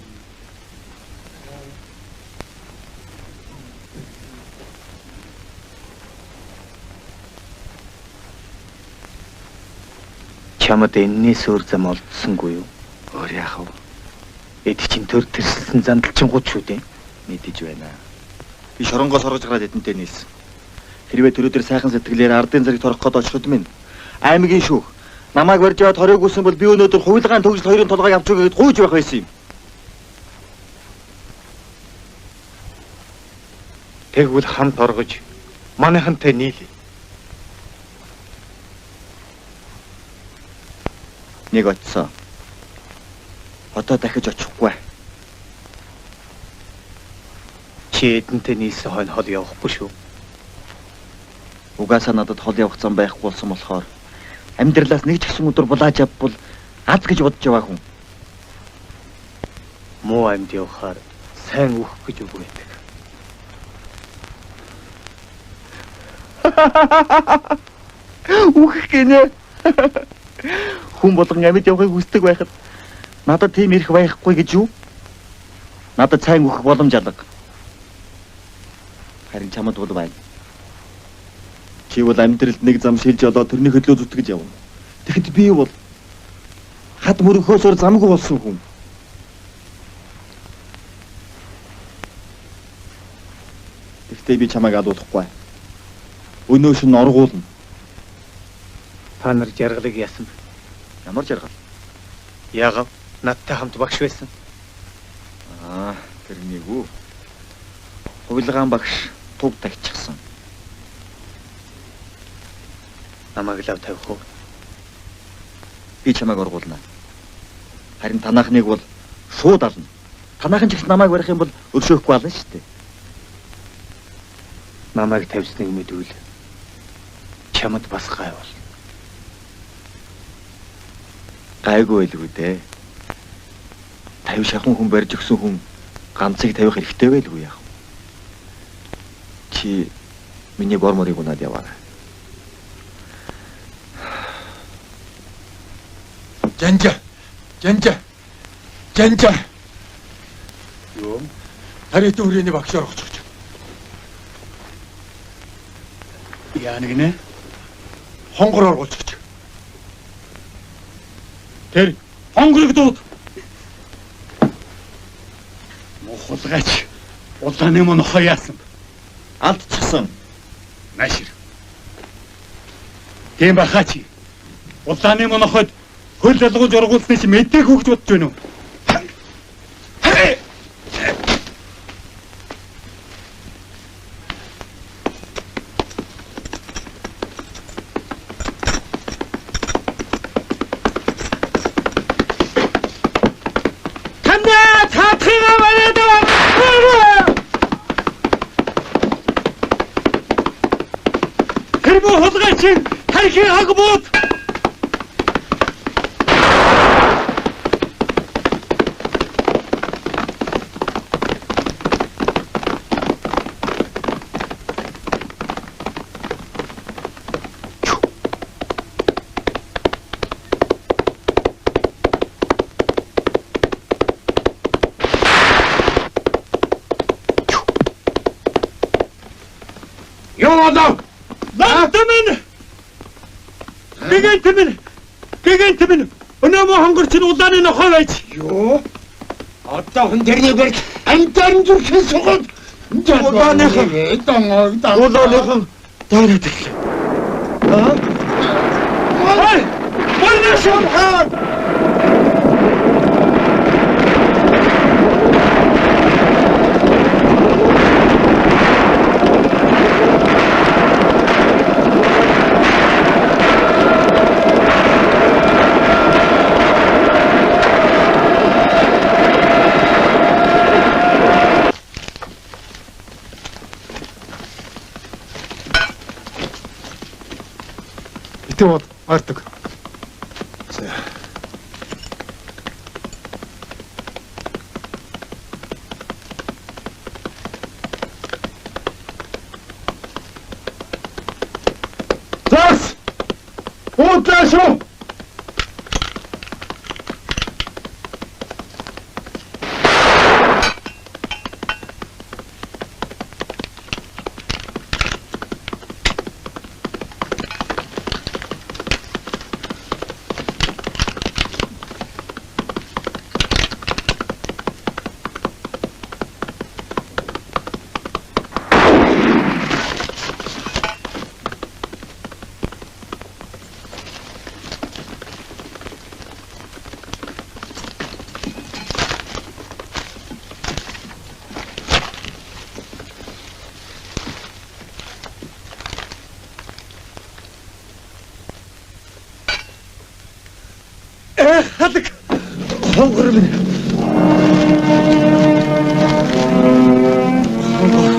Чамд эннээс өөр зам олдсонгүй юу? Өөр яах вэ? Эд чинь төр тэрсэлсэн зандалчингууд шүү дээ. Мэдэж байна. Би шоронгоос оргож гараад эдэнтэй нийлсэн. Хэрвээ төрөө дээр сайхан сэтгэлээр ардын зэрэг торох гээд очиход минь аймгийн шүүх намайг барьж аваад хориг үсэн бол би өнөөдөр хувилгаан төгсөл хоёрын толгойг авч өгөөд гуйж байх байсан юм. Тэгвэл хамт оргож манайхантай нийлье. Нэг очсон. Одоо дахиж очихгүй. Чи эдэнтэй нийлсэн хойно хол явахгүй шүү. Угаасаа надад хол явах зам байхгүй болсон болохоор амьдралаас нэг ч гэсэн өдөр булааж авбал аз гэж бодож яваа хүн. Муу амьд явахаар сайн үхэх гэж үг байдаг. Үхэх гинэ. Хүн болгон амьд явахыг хүсдэг байхад надад тийм эрх байхгүй гэж юу? Надад сайн үхэх боломж алга. Харин чамд бол байна. Чи бол амьдралд нэг зам шилж олоод тэрний хөдлөө зүтгэж явна. Тэгэхэд би бол хад мөрөхөөсөр замгүй болсон хүн. Тэгэхдээ би чамайг алуулахгүй. Өнөө шин оргуулна. Та нар жаргалыг яасан бэ? Ямар жаргал? Яагав надтай хамт багш байсан. Аа, тэрнийг үү? Хувилгаан багш туг тагчихсан. Намайг лав тавих уу? Би чамайг оргуулна. Харин танахныг бол шууд ална. Танаахан ч ихс намайг барих юм бол өршөөхгүй ална шүү дээ. Намайг тавьсныг мэдвэл чамд бас гай бол. Гайгүй байлгүй дээ. 50 шахуу хүн барьж өгсөн хүн ганцыг тавих хэрэгтэй байлгүй яах вэ? Чи миний бор морийг унаад яваарай. Жанжа. Жанжа. Жанжа. Юу? Тариатын хүрээний багш оргоч. Яа нэг нэ? Хонгор оргуулж. Тэр хонгорыг дууд. Мухалгаач. Улааны мөн нохоо яасан бэ? Алдчихсан. Наашир. Тийм бахаа чи. Улааны мөн нохойд хөл алгуулж оргуулсныг чи мэдээгүй гэж бодож байна уу? Тандаа цаадхыгаа бариад аваа. Тэр мөн хулгай чинь тархи хаг бууд. Юу болов? Лантамын! Гэгэнтэмэн! Гэгэнтэмэн! Өнөө мөн хонгор чинь улааны нохой байж. Юу? Одоохон тэрний барьж амтаар зүрхэн сугаад Улааныхан улааныхан дайраад ирлээ. Аа? Ой! Болноо! Битгий бод ойртог. За. Зас! Уудлаа шүү! Халаг хонгор минь. Хонгор.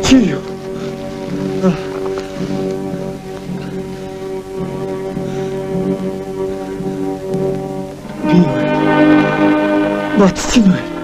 Чи юу? Ботч нь байна.